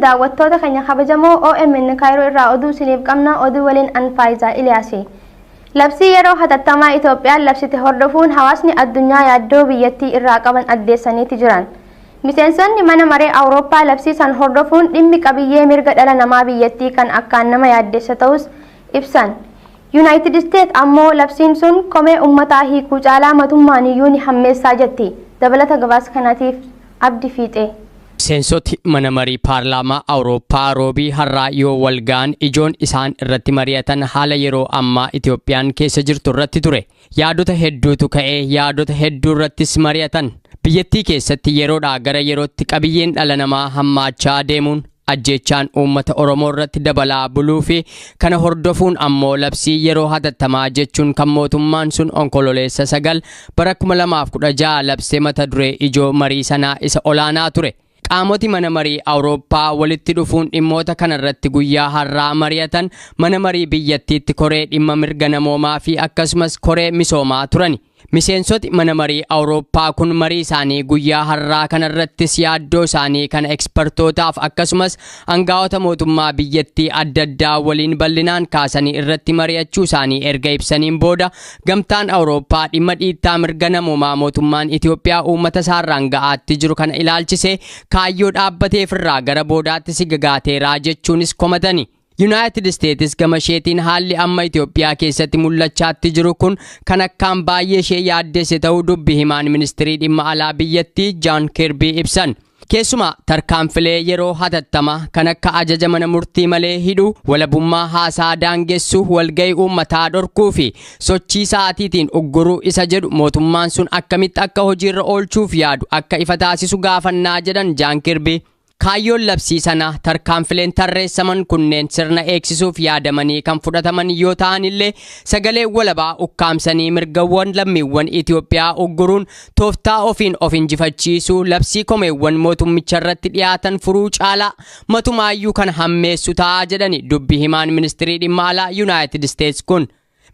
Daawwattoota keenya kabajamoo, OMN Kaayiroo irraa oduu isiniif qabna. Oduu waliin an Faayizaa Iliyaasi. Labsii yeroo hatattamaa Itoophiyaan labsite hordofuun hawaasni addunyaa yaaddoo biyyattii irraa qaban addeessaniiti jiran. Miseensonni mana maree Awurooppaa labsii san hordofuun dhimmi qabiyyee mirga dhala namaa biyyattii kan akkaan nama yaaddessa ta'us ibsan. Yuunaayitid Isteet ammoo labsiin sun komee uummataa hiikuu caalaa matummaan iyyuu ni hammeessaa jetti. Dabalata gabaasa kanaatiif Abdi Fiixee. Miseensoti mana marii paarlaamaa Awurooppaa roobii har'aa yoo wal ga'an ijoon isaan irratti mari'atan haala yeroo ammaa Itoophiyaan keessa jirtu irratti ture. Yaadota hedduutu ka'ee, yaadota hedduu irrattis mari'atan. Biyyattii keessatti yeroodhaa gara yerootti qabiyyeen dhala namaa hammaachaa deemuun, ajjeechaan uummata Oromoo irratti dabalaa buluu fi kana hordofuun ammoo labsii yeroo hatattamaa jechuun kan mootummaan sun Onkololeessa 9 bara 2016 labsee mata duree ijoo marii sanaa isa olaanaa ture. Qaamoti mana marii Awurooppaa walitti dhufuun dhimmoota kanarratti guyyaa har'aa mari'atan mana marii biyyattiitti koree dhimma mirga namoomaa fi akkasumas koree misoomaa turani. Miseensoti mana marii Awurooppaa kun marii isaanii guyyaa har'aa kanarrattis yaaddoo isaanii kana ekspertootaaf akkasumas aangaa'ota mootummaa biyyattii adda addaa waliin bal'inaan kaasanii irratti mari'achuu isaanii erga ibsaniin booda, gamtaan Awurooppaa dhimma dhiittaa mirga namoomaa mootummaan Itoophiyaa uummata isaarraan ga'aatti jiru kana ilaalchisee kaayyoo dhaabbateefirraa gara boodaatti si gagaateeraa jechuunis komatani. Yuunaayitid Isteetis gama isheetiin haalli amma Itoophiyaa keessatti mul'achaatti jiru kun kan akkaan baay'ee ishee yaaddesse ta'uu dubbi himaan ministirii dhimma alaa biyyattii Jaan Kirbii ibsan. Keessumaa tarkaanfilee yeroo hatattamaa kan akka ajaja mana murtii malee hidhuu, walabummaa haasaa daangessuu, walga'ii uummataa dhorkuu fi sochii sa'aatiitiin ugguruu isa jedhu mootummaan sun akkamitti akka hojiirra oolchuuf yaadu akka ifa taasisu gaafannaa jedhan Jaan Kirbii. Kaayyoon labsii sana tarkaanfileen tarreessaman kunneen sirna eegsisuuf yaadamanii kan fudhataman yoo ta'an illee, sagalee walabaa ukkaamsanii mirgawwan lammiiwwan Itoophiyaa ugguruun tooftaa ofiin of injifachiisuu labsii komeewwan mootummicha irratti dhiyaatan furuu caalaa matumaayyuu kan hammeessu ta'a jedhani dubbi himaan ministirii dhimma alaa Yuunaayitid Isteets kun.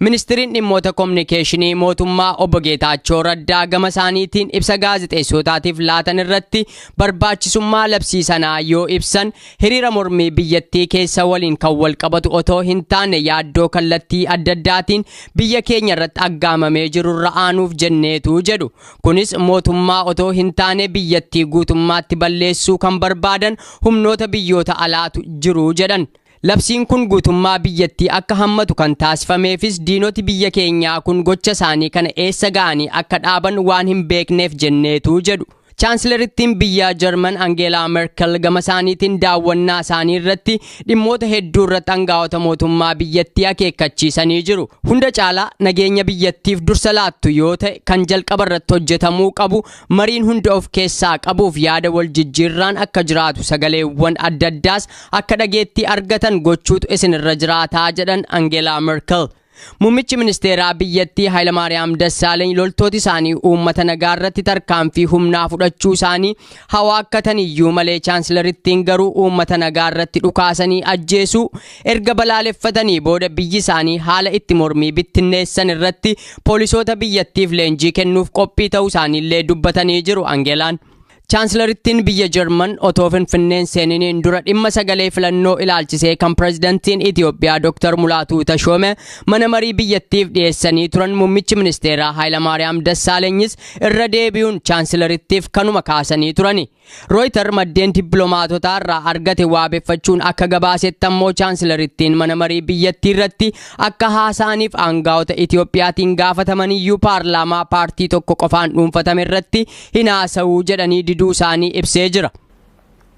Ministiriin dhimmoota kominikeeshinii mootummaa obbo Geetaachoo Raddaa gama isaaniitiin ibsa gaazexeessotaatiif laatan irratti barbaachisummaa labsii sanaa yoo ibsan, hiriira mormii biyyattii keessa waliin kan wal qabatu otoo hin taane yaaddoo kallattii adda addaatiin biyya keenya irratti aggaamamee jirurra aanuuf jenneetu jedhu. Kunis mootummaa otoo hin taane biyyattii guutummaatti balleessuu kan barbaadan humnoota biyyoota alaatu jiru jedhan. Labsiin kun guutummaa biyyattii akka hammatu kan taasifameefis diinoti biyya keenyaa kun gocha isaanii kana eessa ga'anii akka dhaaban waan hin beekneef jenneetu jedhu. Chaansilarittiin biyya Jarman Angeelaa Merkel gama isaaniitiin daawwannaa isaanii irratti dhimmoota hedduu irratti aangaa'ota mootummaa biyyattii akeekkachiisanii jiru. Hunda caalaa nageenya biyyattiif dursa laattu yoo ta'e, kan jalqaba irratti hojjetamuu qabu mariin hunda of keessaa qabuuf yaada wal jijjiirraan akka jiraatu, sagaleewwan adda addaas akka dhageettii argatan gochuutu isinirra jiraataa jedhan Angeelaa Merkel. Muummichi ministeeraa biyyattii Hayilamaariyaam Dassaaleeny loltooti isaanii uummata nagaa irratti tarkaanfii humnaa fudhachuu isaanii hawaakkatan iyyuu malee, chaansilarittiin garuu uummata nagaa irratti dhukaasanii ajjeesuu erga balaaleffatanii booda biyyi isaanii haala itti mormii bittinneessan irratti poolisoota biyyattiif leenjii kennuuf qophii ta'uu isaaniillee dubbatanii jiru Angeelaan. Chaansilarittiin biyya Jarman otoo Finfinneen seeniniin dura dhimma sagalee filannoo ilaalchisee kan pirezidantiin Itoophiyaa Dr. Mulaatuu Tashoome mana marii biyyattiif dhiyeessanii turan, muummichi ministeeraa Hayilamaariyaam Dassaaleenyis irra deebi'uun chaansilarittiif kanuma kaasanii turani. Rooyiter maddeen dippiloomaatotaa irraa argate waabeffachuun akka gabaasetti ammoo chaansilarittiin mana marii biyyattii irratti akka haasa'aniif aangaa'ota Itoophiyaatiin gaafatamaniyyuu paarlaamaa paartii tokko qofaan dhuunfatame irratti hin haasa'uu jedhanii diduu isaanii ibsee jira.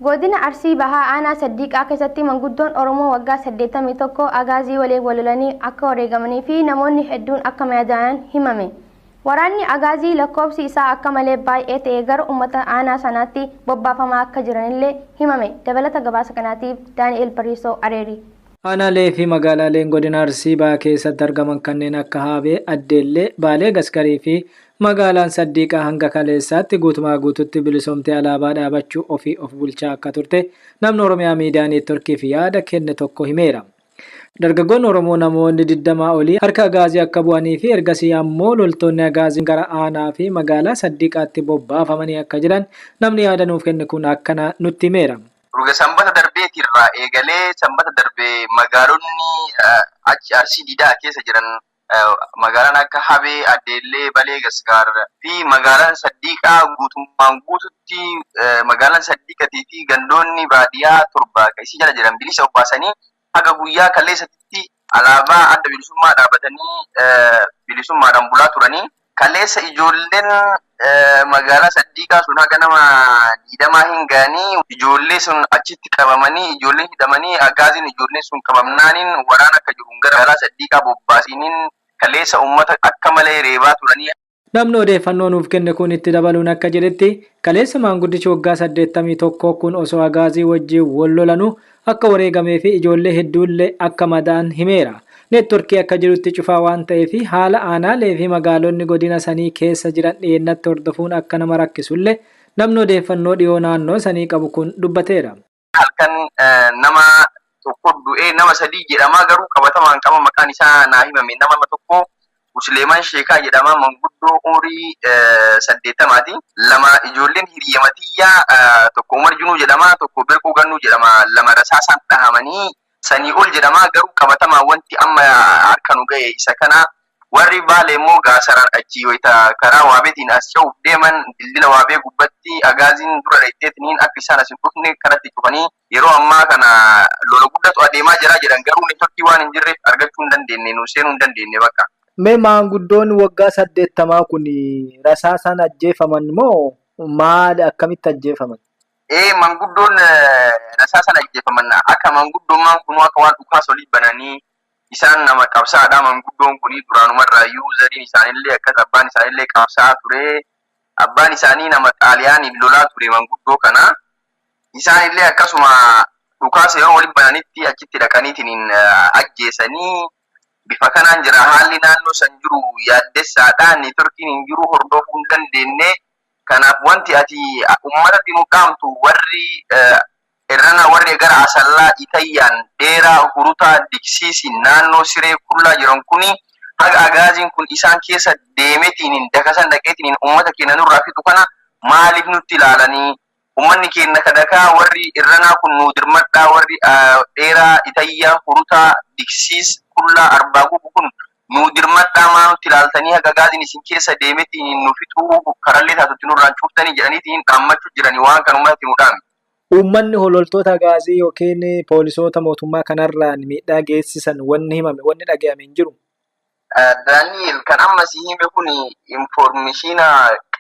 Godina Arsii Bahaa aanaa Saddiiqaa keessatti manguddoon Oromoo waggaa 81 agaazii waliin walolanii akka wareegamanii fi namoonni hedduun akka madaa'an himame. Waraanni agaazii lakkoofsi isaa akka malee baay'ee ta'e gara uummata aanaa sanaatti bobbaafamaa akka jiranillee himame. Dabalata gabaasa kanaatiif Daani'el Bariisoo Areeri. Aanaalee fi magaalaaleen godina Arsii Bahaa keessatti argaman kanneen akka Haabee, Addeellee, Baalee Gaskarii fi magaalaan Saddiiqaa hanga kaleessaatti guutumaa guututti bilisoomtee alaabaa dhaabachuu ofii of bulchaa akka turte namni Oromiyaa Miidiyaa Neetworkiif yaada kenne tokko himeera. Dargaggoonni Oromoo namoonni 20 olii harka agaazii akka bu'anii fi ergasii ammoo loltoonni agaazii gara aanaa fi magaalaa Saddiiqaatti bobbaafamanii akka jiran namni yaada nuuf kenne kun akkana nutti himeera. Ruga sanbata darbeetirraa eegalee sanbata darbee magaalonni achi Arsii Diidaa keessa jiran, magaalaan akka Habee, Addeellee, Balee, Gasgaar fi magaalaan Saddiiqaa guutummaan guututti, magaalaan Saddiiqatii fi gandoonni baadiyyaa 7 kan isii jala jiran bilisa of baasanii haga guyyaa kaleessatti alaabaa Adda Bilisummaa dhaabatanii bilisummaadhaan bulaa turanii. Kaleessa ijoolleen magaalaa Saddiiqaa sun haga nama 20 hin ga'anii ijoollee sun achitti qabamanii, ijoolleen hidhamanii, agaaziin ijoolleen sun qabamnaaniin waraana akka jiru gara magaalaa Saddiiqaa bobbaasiniin kaleessa uummata akka malee reebaa turanii. Namni odeeffannoo nuuf kenne kun itti dabaluun akka jedhetti, kaleessa maanguddichi waggaa 81 kun osoo agaazii wajjin wal lolanuu akka wareegamee fi ijoollee hedduullee akka madaa'an himeera. Neetworkii akka jirutti cufaa waan ta'eef haala aanaalee fi magaalonni godina sanii keessa jiran dhiyeennatti hordofuun akka nama rakkisullee namni odeeffannoo dhiyoo naannoo sanii qabu kun dubbateera. Halkan nama tokko du'ee, nama sadii jedhamaa, garuu qabatamaan qaba maqaan isaa naa himame. Nama tokko Musliimaan Sheekaa jedhama, manguddoo umurii 80ti. Lama ijoolleen hiriyyamatiyyaa, tokko Umar Junuu jedhama, tokko Birquu Gannuu jedhama, lama rasaasaan dhahamanii sanii ol jedhama, garuu qabatamaa wanti amma harka nu ga'e isa kana. Warri Baalee immoo gaasaraan achi wayita karaa Waabeetiin as ce'uuf deeman dildila Waabee gubbatti agaaziin dura dheetteetiniin akka isaan as hin dhufne karatti cufanii yeroo ammaa kana lola guddatu adeemaa jira jedhan, garuu neetworkii waan hin jirreef argachuu hin dandeenye, nu seenuu hin dandeenye bakka. Mee maanguddoon waggaa 80 kun rasaasaan ajjeefaman moo maali, akkamitti ajjeefaman? Ee, manguddoon rasaasaan ajjeefaman. Akka manguddummaan kunuu akka waan dhukaasa olii bananii, isaan nama qabsaadha. Manguddoon kuni duraanumarraayyuu zariin isaanillee akkas, abbaan isaanillee qabsaa ture. Abbaan isaanii nama Xaaliyaaniin lolaa ture manguddoo kana. Isaanillee akkasuma dhukaasa yeroo waliin bananitti achitti dhaqaniitiin ajjeesanii. Bifa kanaan jira haalli naannoo san jiru, yaaddessaadha. Neetworkiin hin jiru, hordofuu hin dandeenye. Kanaaf wanti ati uummatatti nu dhaamtu, warri irrana, warri gara Asallaa, Itayyaan, Dheeraa, Hurutaa, Diksiisi, naannoo Siree Kullaa jiran kuni haga agaaziin kun isaan keessa deemeetiin dakasan dhaqeetiin uummata keenya nurraa fixu kana maaliif nutti ilaalanii? Uummanni keenya kadakaa, warri irranaa kun nu dirmadhaa, warri Dheeraa, Itayyaa, Hurutaa, Diksiis, Kullaa, Arbaa Gubu kun nu dirmadhaa, maa nutti ilaaltanii haga agaaziin isin keessa deemeetiin nu fixuu karallee taatutti nurraan cuftanii jedhaniitiin dhaammachuu jiranii, waan kan uummatatti nu dhaame. Uummanni hololtoota agaazii yookiin poolisoota mootummaa kanarraan miidhaa geessisan wanni himame, wanni dhaga'ame hin jiru. Daani'el, kan amma si hime kun information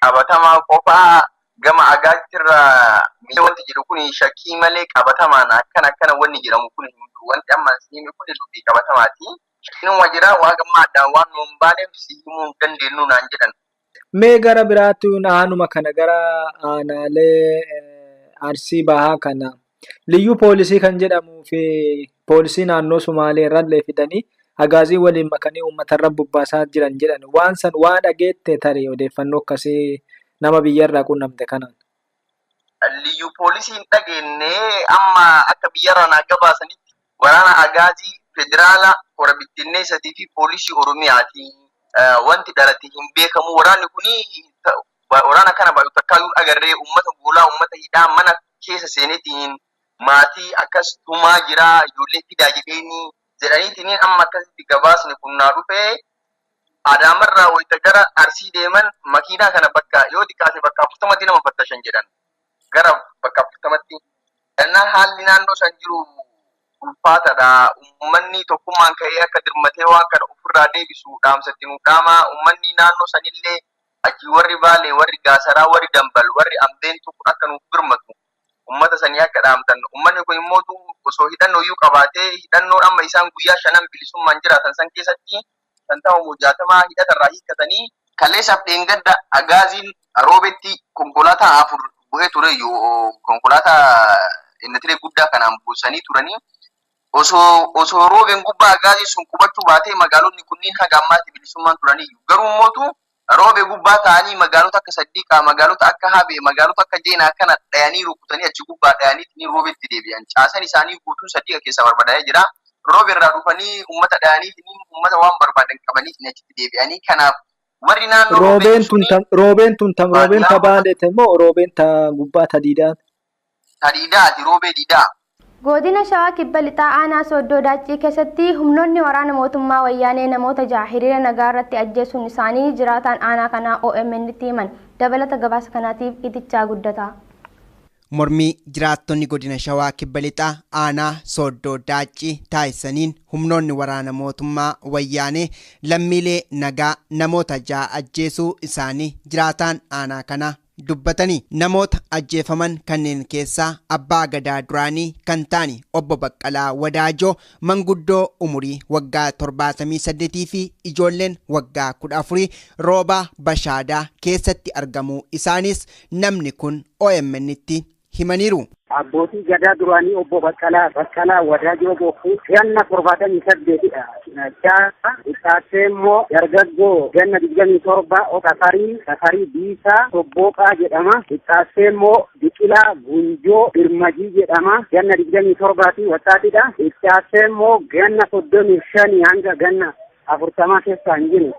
qabatamaa qofaa. Gama agaaziirraa wanti jedhu kun shakkii malee qabatamaan akkana akkana wanni jedhamu kun hin jiru. Wanti amma si hime kun dubbii qabatamaati. Inuma jira, waa gammaa addaan waan nu hin baaneef si himuu hin dandeenyu naan jedhan. Mee gara biraatti aanuma kana, gara aanaalee Arsii Bahaa kana liyyuu poolisii kan jedhamuu fi poolisii naannoo Sumaalee irrallee fidanii agaazii waliin makanii uummatarra bobbaasaa jiran jedhan, waan san waa dhageette tarii odeeffannoo akkasii nama biyyarraa qunnamte kanaan? Liyyuu poolisii hin dhageenye. Amma akka biyyarraa naa gabaasanitti waraana agaazii, federaala, kora bittinneessatii fi poolisii Oromiyaati. Wanti dhalate hin beekamu. Waraanni kuni waraana kana baay'atu takkaayyuu agarree uummata goolaa, uummata hidhaa, mana keessa seeneetiin maatii akkas tumaa jira, ijoollee fidaa jedheeni jedhaniitiin amma akkasitti gabaasni kun naa dhufee. Adaamarraa wayita gara Arsii deeman makiinaa kana bakka yoo xiqqaate bakka 40tti nama fattashan jedhan, gara bakka 40tti. Innaa haalli naannoo san jiru ulfaataadha. Uummanni tokkummaan ka'ee akka dirmatee waan kana ofirraa deebisu dhaamsatti nu dhaama. Uummanni naannoo sanillee achi warri Baalee, warri Gaasaraa, warri Dambal, warri Ambeentu kun akka nuuf birmatu uummata sanii akka dhaamtan. Uummanni kun immoo osoo hidhannoo iyyuu qabaatee, hidhannoon amma isaan guyyaa shanan bilisummaan jiraatan san keessatti 50 moo 60 hidhatarraa hiikkatanii. Kaleessaaf dheengadda agaaziin Roobetti konkolaataa afur bu'ee ture, konkolaataa inni tiree guddaa kanaan buusanii turanii. Osoo Roobeen gubbaa agaaziin sun qubachuu baatee magaalonni kunniin haga ammaatti bilisummaan turanii, garuu mootu Roobee gubbaa ta'anii magaalota akka Saddiiqaa, magaalota akka Habee, magaalota akka Jeenaa kana dhayanii rukutanii, achi gubbaa dhayanii Roobetti deebi'an. Caasan isaanii guutuun Saddiiqa keessa barbadaa'ee jira. Roobe irraa dhufanii uummata dhayanii, uummata waan barbaadan qabanii achitti deebi'anii. Kanaaf warri naannoo Roobeen tun roobeen tun tam roobeen ta Baaleete moo roobeen ta gubbaa ta diidaan? Tadiidaati Roobee Diidaa. Godina Shawaa Kibba Lixaa Aanaa Sooddoo Daaccii keessatti humnoonni waraana mootummaa wayyaanee namoota 6 hiriira nagaa irratti ajjeesuun isaanii jiraataan aanaa kanaa OMN tti himan. Dabalata gabaasa kanaatiif Itichaa Guddataa. Mormii jiraattonni godina Shawaa Kibba Lixaa Aanaa Sooddoo Daaccii taasisaniin humnoonni waraana mootummaa wayyaanee lammiilee nagaa namoota 6 ajjeesuu isaanii jiraataan aanaa kanaa dubbatanii. Namoota ajjeefaman kanneen keessaa abbaa gadaa duraanii kan ta'an obbo Baqqalaa Wadaajoo manguddoo umurii waggaa 78 fi ijoolleen waggaa 14 Roobaa Bashaadaa keessatti argamuu isaanis namni kun OMN tti himaniiru. Abbootii gadaa duraanii obbo Baqqalaa Wadaajoo Bokkuu ganna 78dha. Ja'a Ixaattee immoo dargaggoo ganna 27 Tafarii Biisaa Tobbooqaa jedhama. Ixaattee immoo Biqilaa Gunjoo Birmajii jedhama. Ganna 27 fi wattaatidha. Ixaattee immoo ganna 35 hanga ganna 40 keessa hin jiru.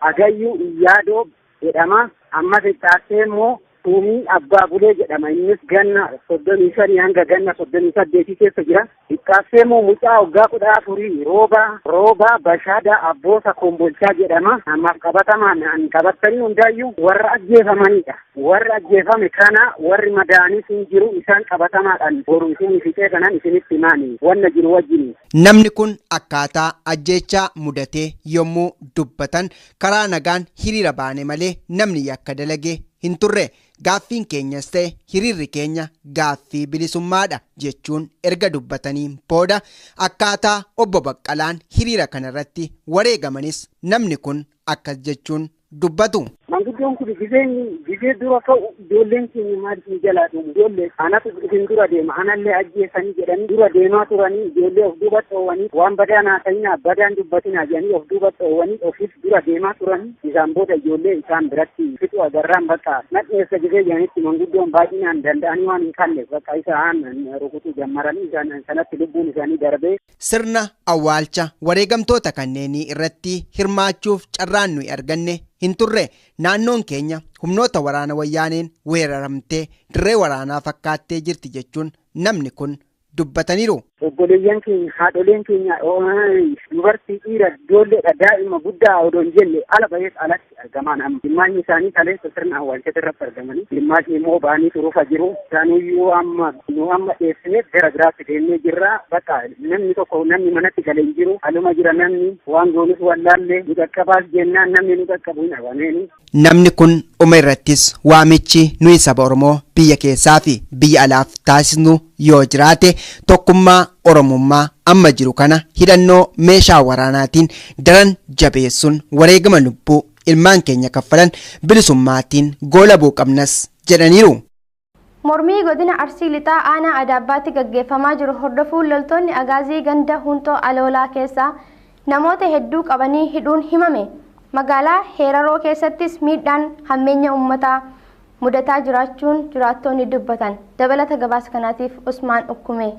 Agayyuu Iyyaadoo jedhama. Ammas ixaattee immoo Tuumii Abbaa Bulee jedhama. Innis ganna 35 hanga ganna 38 keessa jira. Ixaattee immoo mucaa waggaa 14 Roobaa Bashaadaa Abboosa Kombolchaa jedhama. Ammaaf qabatamaan an qabatanii hundaayyuu warra ajjeefamanidha. Warra ajjeefame kana warri madaa'anis hin jiru, isaan qabatamaadhaan boru isin fixee kanan isinitti himaani wanna jiru wajjin. Namni kun akkaataa ajjeechaa mudatee yommuu dubbatan karaa nagaan hiriira baane malee namni yakka dalage hin turre. Gaaffiin keenyas ta'e hiriirri keenya gaaffii bilisummaadha jechuun erga dubbataniin booda akkaataa obbo Baqqalaan hiriira kanarratti wareegamanis namni kun akkas jechuun dubbatu. Manguddoon kun gizee dura ka'u ijoolleen keenya maaliif nu jalaa dhumu? Ijoollee anatu isin dura deema, anallee ajjeesanii jedhanii dura deemaa turanii ijoollee of duuba dhoowwanii waan badaa naa ta'inaa badaan dubbatinaa jedhanii of duuba dhoowwanii ofiif dura deemaa turanii isaan booda ijoollee isaan biratti fixu agarraan bakka nadheessa gizee jedhanitti manguddoon baay'inaan danda'anii waan hin kalleef bakka isaan rukutuu jammaranii isaan sanatti lubbuun isaanii darbee. Sirna awwaalcha wareegamtoota kanneenii irratti hirmaachuuf carraan nuyi arganne hin turre. Naannoon keenya humnoota waraana wayyaaneen weeraramtee dirree waraanaa fakkaattee jirti jechuun namni kun dubbataniiru. Obboleeyyan keenya, haadholeen keenya, dubartii dhiira, ijoolleedha, daa'ima guddaa odoo hin jenne ala bahees alatti argaman amma. Dhimmaanni isaanii kaleessa sirna awwaalchatti irratti argamanii, dhimmaanni immoo ba'anii turuufa jiru. Isaanuyyuu amma nu amma dheessineef gara biraatti deemnee jirra. Bakka namni tokko namni manatti galee hin jiru. Aluma jira namni waan goonuuf wallaallee nu qaqqabaas jennaan namni nu qaqqabu hin dhabameeni. Namni kun dhuma irrattis waamichi nuyi saba Oromoo biyya keessaa fi biyya alaaf taasisnu yoo jiraate tokkummaa Oromummaa amma jiru kana hidhannoo meeshaa waraanaatiin daran jabeessuun wareegama lubbuu ilmaan keenya kaffalan bilisummaatiin goolabuu qabnas jedhaniiru. Mormii godina Arsii Lixaa Aanaa Adaabbaatti gaggeeffamaa jiru hordofuun loltoonni Agaazii ganda Huntoo Aloolaa keessaa namoota hedduu qabanii hidhuun himame. Magaalaa Heeraroo keessattis miidhaan hammeenya uummataa mudataa jiraachuun jiraattonni dubbatan. Dabalata gabaasa kanaatiif Usmaan Ukkume.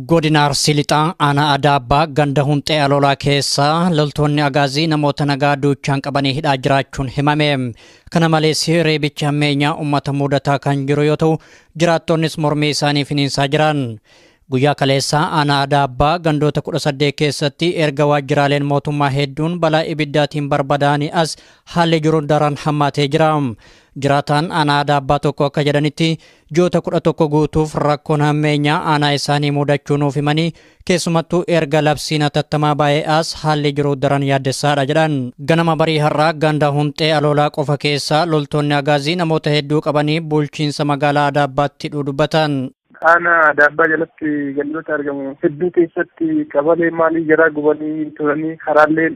Godina Arsii Lixaa Aanaa Adaabbaa ganda Hunxee Aloolaa keessaa loltoonni Agaazii namoota nagaa duuchaan qabanii hidhaa jiraachuun himame. Kana malees reebichi hammeenyaa uummata mudataa kan jiru yoo ta'u jiraattonnis mormii isaanii finiinsaa jiran. Guyyaa kaleessaa Aanaa Adaabbaa gandoota 18 keessatti erga waajjiraaleen mootummaa hedduun balaa ibiddaatiin barbadaa'anii as haalli jiru daran hammaatee jira. Jiraataan Aanaa Adaabbaa tokko akka jedhanitti ji'oota 11 guutuuf rakkoon hammeenyaa aanaa isaanii mudachuu nuuf himanii keessumattuu erga labsiin hatattamaa baay'ee as haalli jiru daran yaaddessaadha jedhan. Ganama barii har'aa ganda Hunxee Aloolaa qofa keessaa loltoonni Agaazii namoota hedduu qabanii bulchiinsa magaalaa Adaabbaatti hidhuu dubbatan. Aanaa Adaabbaa jalatti gandoota argamu hedduu keessatti qabalee maalii jaraa gubanii turanii karaalee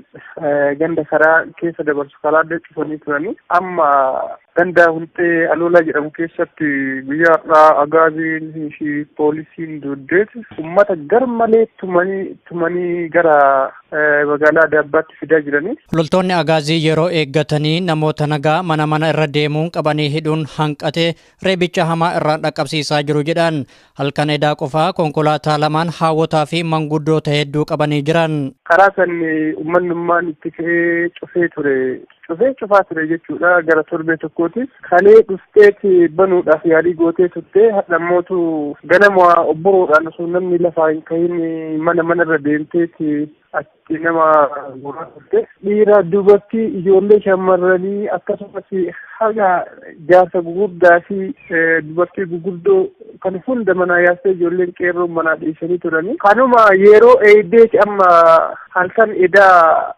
ganda karaa keessa dabarsu karaalee cufanii turanii amma ganda Hunxee Aloolaa jedhamu keessatti guyyaa har'aa Agaaziin fi poolisiin duddeetu uummata gar malee tumanii gara magaalaa Adaabbaatti fidaa jiranii. Loltoonni Agaazii yeroo eeggatanii namoota nagaa mana mana irra deemuun qabanii hidhuun hanqatee reebicha hamaa irraan dhaqqabsiisaa jiru jedhan. Halkan edaa qofaa konkolaataa lamaan haawwotaa fi manguddoota hedduu qabanii jiran. Karaa san uummanni itti ka'ee cufee ture. cufee cufaa ture jechuudha gara torbee tokkootiif. Kalee dhufteeti banuudhaaf yaalii gootee turte hadhammootu ganama obboroodhaan osoo namni lafaa hin kahin mana manarra deemteeti achi nama guuraa turte. Dhiira dubartii ijoollee shamarranii akkasumas haga jaarsa gugurdaa fi dubartii guguddoo kan hunda manaa yaastee ijoolleen qeerroo manaa dhiisanii turanii. Kanuma yeroo eedeeti amma halkan edaa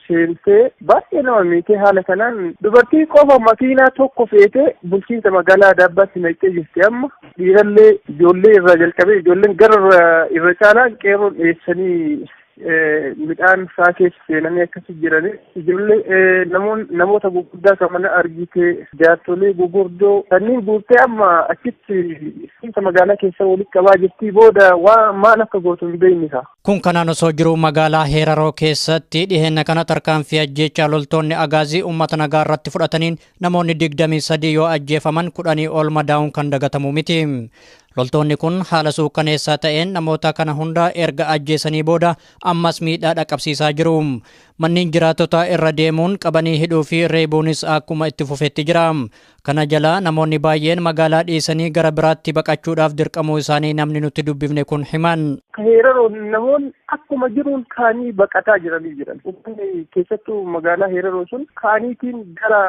seentee baay'ee nama miitee haala kanaan dubartii qofa makiinaa tokko feetee bulchiinsa magaalaa Adaabbaatti naqxee jirti amma. Dhiirallee ijoollee irraa jalqabee ijoolleen gara irra caalaa qeerroon dhiyeessanii midhaan isaa keessa seenanii akkasi jiranii ijoollee namoota gurguddaa kan mana argite jaartolee gurguddoo kanneen guurtee amma achitti bulchiinsa magaalaa keessa walitti qabaa jirti booda waa maal akka gootu hin beekne isaa. Kun kanaan osoo jiru magaalaa Heeraroo keessatti dhiheenya kana tarkaanfii ajjeechaa loltoonni agaazii uummata nagaa irratti fudhataniin namoonni 23 yoo ajjeefaman 10 ol madaa'uun kan dagatamu miti. Loltoonni kun haala suukaneessaa ta'een namoota kana hunda erga ajjeesanii booda ammas miidhaa dhaqqabsiisaa jiru. Manneen jiraattotaa irra deemuun qabanii hidhuu fi reebuunis akkuma itti fufetti jira. Kana jala namoonni baay'een magaalaa dhiisanii gara biraatti baqachuudhaaf dirqamuu isaanii namni nuti dubbifne kun himan. Heeraroo namoonni akkuma jiruun kaanii baqataa jiranii jiran. Uummanni keessattuu magaalaa Heeraroo sun kaaniitiin gara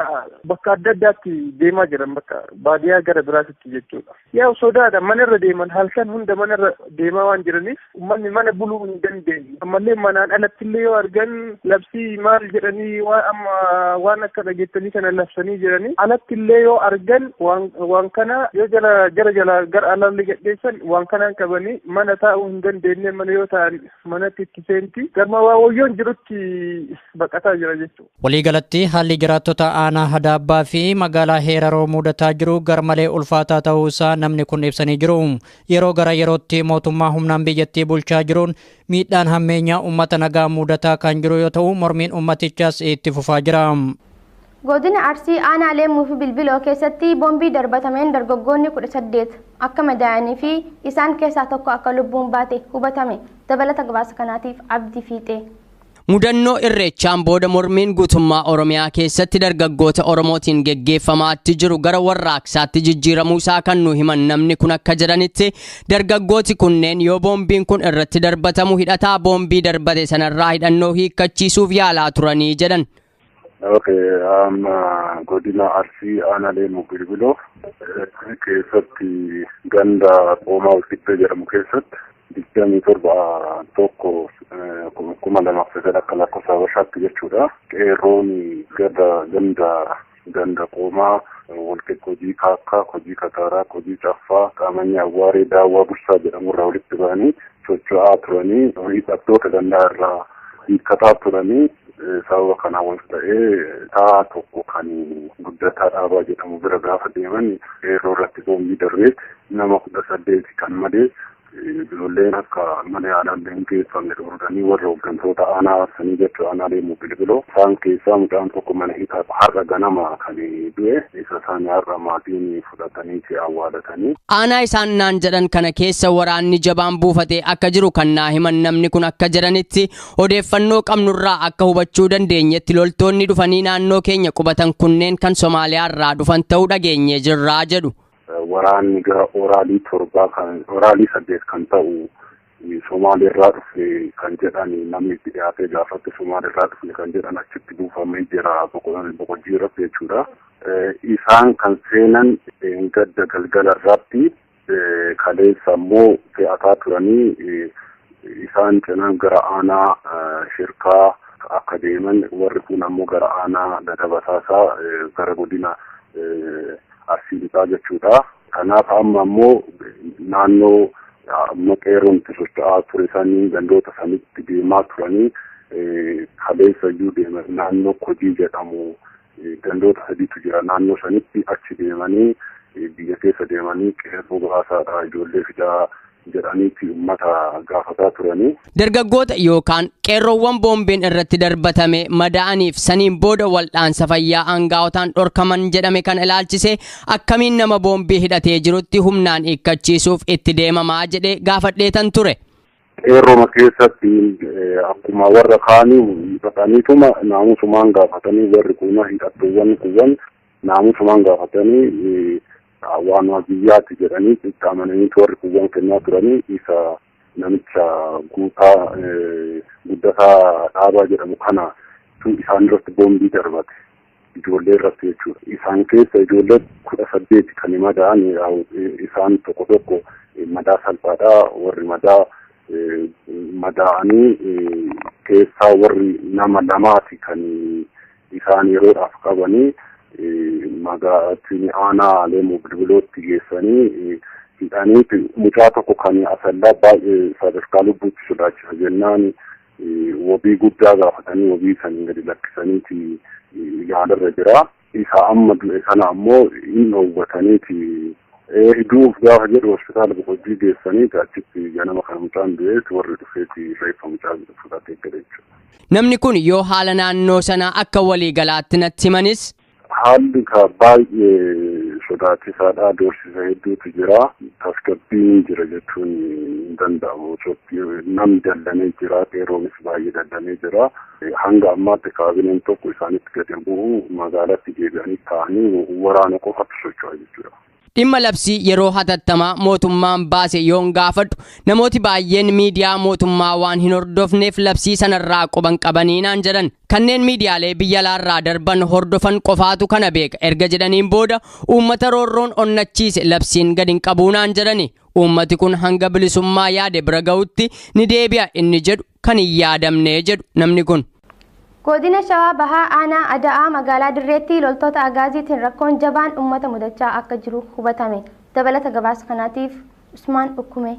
bakka adda addaatti deemaa jiran bakka baadiyyaa gara biraatitti jechuudha. Yaa sodaadha manarra deeman halkan hunda manarra deemaa waan jiraniif uummanni mana buluu hin dandeenye. Ammallee manaan alattillee yoo argan labsii maal jedhanii waan amma waan akka dhageettanii kana labsanii jiranii alattillee yoo argan waan kana yoo jala jara jala gara alalli gadheessan waan kanaan qabanii mana taa'uu hin dandeenye mana yoo ta'an manatti itti seenti garma waa wayyoon jirutti baqataa jira jechuudha. Waliigalatti haalli jiraattota aanaa Hadaabbaa fi magaalaa Heeraroo mudataa jiru garmalee ulfaataa ta'uu isaa namni kun ibsanii jiru. Yeroo gara yerootti mootummaa humnaan biyyattii bulchaa jiruun miidhaan hammeenyaa uummata nagaa mudataa kan jiru yoo ta'u mormiin uummatichaas itti fufaa jira. Godina Arsii aanaa Leemmuu fi Bilbiloo keessatti boombii darbatameen dargaggoonni 18 akka madaa'anii fi isaan keessaa tokko akka lubbuun baate hubatame. Dabalata gabaasa kanaatiif Abdii Fiixee. Mudannoo irreechaan booda mormiin guutummaa Oromiyaa keessatti dargaggoota Oromootiin geggeeffamaatti jiru gara warraaqsaatti jijjiiramuu isaa kan nu himan namni kun akka jedhanitti dargaggooti kunneen yoo boombiin kun irratti darbatamu hidhataa boombii darbate sanarraa hidhannoo hiikkachiisuuf yaalaa turanii jedhan. Okay, amma godina Arsii aanaa Leemmuu Bilbiloo keessatti ganda Qoomaa Ulfittee jedhamu keessatti 27 1 2009 akka lakkoofsa Habashaatti jechuudha. Qeerroon gada ganda Qoomaa walqixxee Kojii Kaakkaa, Kojii Kataaraa, Kojii Caffaa, Qaamanya Awwaaree, Daawwaa Bursaa jedhamurraa walitti ba'anii socho'aa turanii hidhattoota gandaa irraa hiikkataa turanii sababa kanaan wal ta'ee taa tokko kan guddataa dhaabaa jedhamu bira gaafa deeman qeerroo irratti boombii darbee nama 18 kan malee ijoolleen akka mana yaalaallee hin geeffamne dhorganii warra hooggantoota aanaa sanii jechuu aanaa Leemmuu Bilbiloo isaan keessaa mucaan tokko mana hidhaa har'a ganama kan du'e isa isaanii har'a maatiin fudhatanii fi awwaalatanii. Aanaa isaan naan jedhan kana keessa waraanni jabaan buufatee akka jiru kan naa himan namni kun akka jedhanitti odeeffannoo qabnurraa akka hubachuu dandeenyetti loltoonni dhufanii naannoo keenya qubatan kunneen kan Somaaliyaarraa dhufan ta'uu dhageenye jirraa jedhu. Waraanni gara oraalii 7 kan oraalii 8 kan ta'u Somaaliirraa dhufe kan jedhan namni itti dhiyaatee gaafate Somaaliirraa dhufe kan jedhan achitti buufamee jira boqojjii irratti jechuudha. Isaan kan seenan gadda galgala irratti kaleessa immoo fe'ataa turanii isaan cinaan gara aanaa shirkaa akka deeman warri kun ammoo gara aanaa dadabasaasaa gara godina Arsii lixaa jechuudha. Kanaaf amma ammoo naannoo amma qeerroon itti socho'aa ture sanii gandoota sanitti deemaa turanii kaleessa iyyuu deeman naannoo Kojii jedhamu gandoota sadiitu jira naannoo sanitti achi deemanii biyya keessa deemanii qeerroo baasaadha ijoollee fidaa jedhaniiti uummata gaafataa turanii. Dargaggoota yookaan qeerroowwan boombiin irratti darbatame madaa'aniif saniin booda waldhaansa fayyaa aangaa'otaan dhorkaman jedhame kan ilaalchise akkamiin nama boombii hidhatee jirutti humnaan hiikkachiisuuf itti deemamaa jedhee gaafadheetan ture. Qeerroma keessatti akkuma warra kaanii hidhataniituma naamusumaan gaafatanii warri kun hidhattuuwwan kuwwan naamusumaan gaafatanii waanuma biyyaatti jedhanii itti amananiitu warri kuwwan kennaa turanii isa namicha Guutaa Guddataa Dhaabaa jedhamu kana isaan irratti boombii darbate ijoollee irratti jechuudha. Isaan keessa ijoollee 18 kan madaa'an isaan tokko tokko madaa salphaadha warri madaa madaa'anii keessaa warri nama lamaati kan isaan yeroodhaaf qabanii magaalattiin aanaa Leemuu Bilbilootti geessanii hidhanii mucaa tokko kan Asallaa baay'ee sadarkaa lubbuutti sodaachisa jennaan wabii guddaa gaafatanii wabii sanii gadi lakkisaniiti yaalarra jira. Isa amma du'e kana ammoo hin dhoowwataniiti du'uuf gaafa jedhu hospitaala Boqojjii geessanii achitti ganama kana mucaan du'eeti warri dhufeeti reeffa mucaa fudhatee gale jechuudha. Namni kun yoo haala naannoo sanaa akka waliigalaatti natti himanis. Haalli ka baay'ee sodaachisaadha. Doorsisa hedduutu jira. Tasgabbiin jira jechuun hin danda'amu. Namni dallanee jira. Qeerroonis baay'ee dallanee jira. Hanga ammaatti kaabineen tokko isaanitti gadi bu'u magaalatti deebi'anii taa'anii waraana qofatu socho'a jechuudha. Dhimma labsii yeroo hatattamaa mootummaan baase yoon gaafadhu namooti baay'een miidiyaa mootummaa waan hin hordofneef labsii sanarraa quban qabanii naan jedhan. Kanneen miidiyaalee biyya alaarraa darban hordofan qofaatu kana beeka erga jedhaniin booda uummata roorroon onnachiise labsiin gadi hin qabuu naan jedhani. Uummati kun hanga bilisummaa yaade bira ga'utti ni deebi'a inni jedhu kan hin yaadamne jedhu namni kun. Godina Shawaa Bahaa Aanaa Ada'aa magaalaa Dirreetti loltoota Agaaziitiin rakkoon jabaan uummata mudachaa akka jiru hubatame. Dabalata gabaasa kanaatiif Usmaan Ukkume.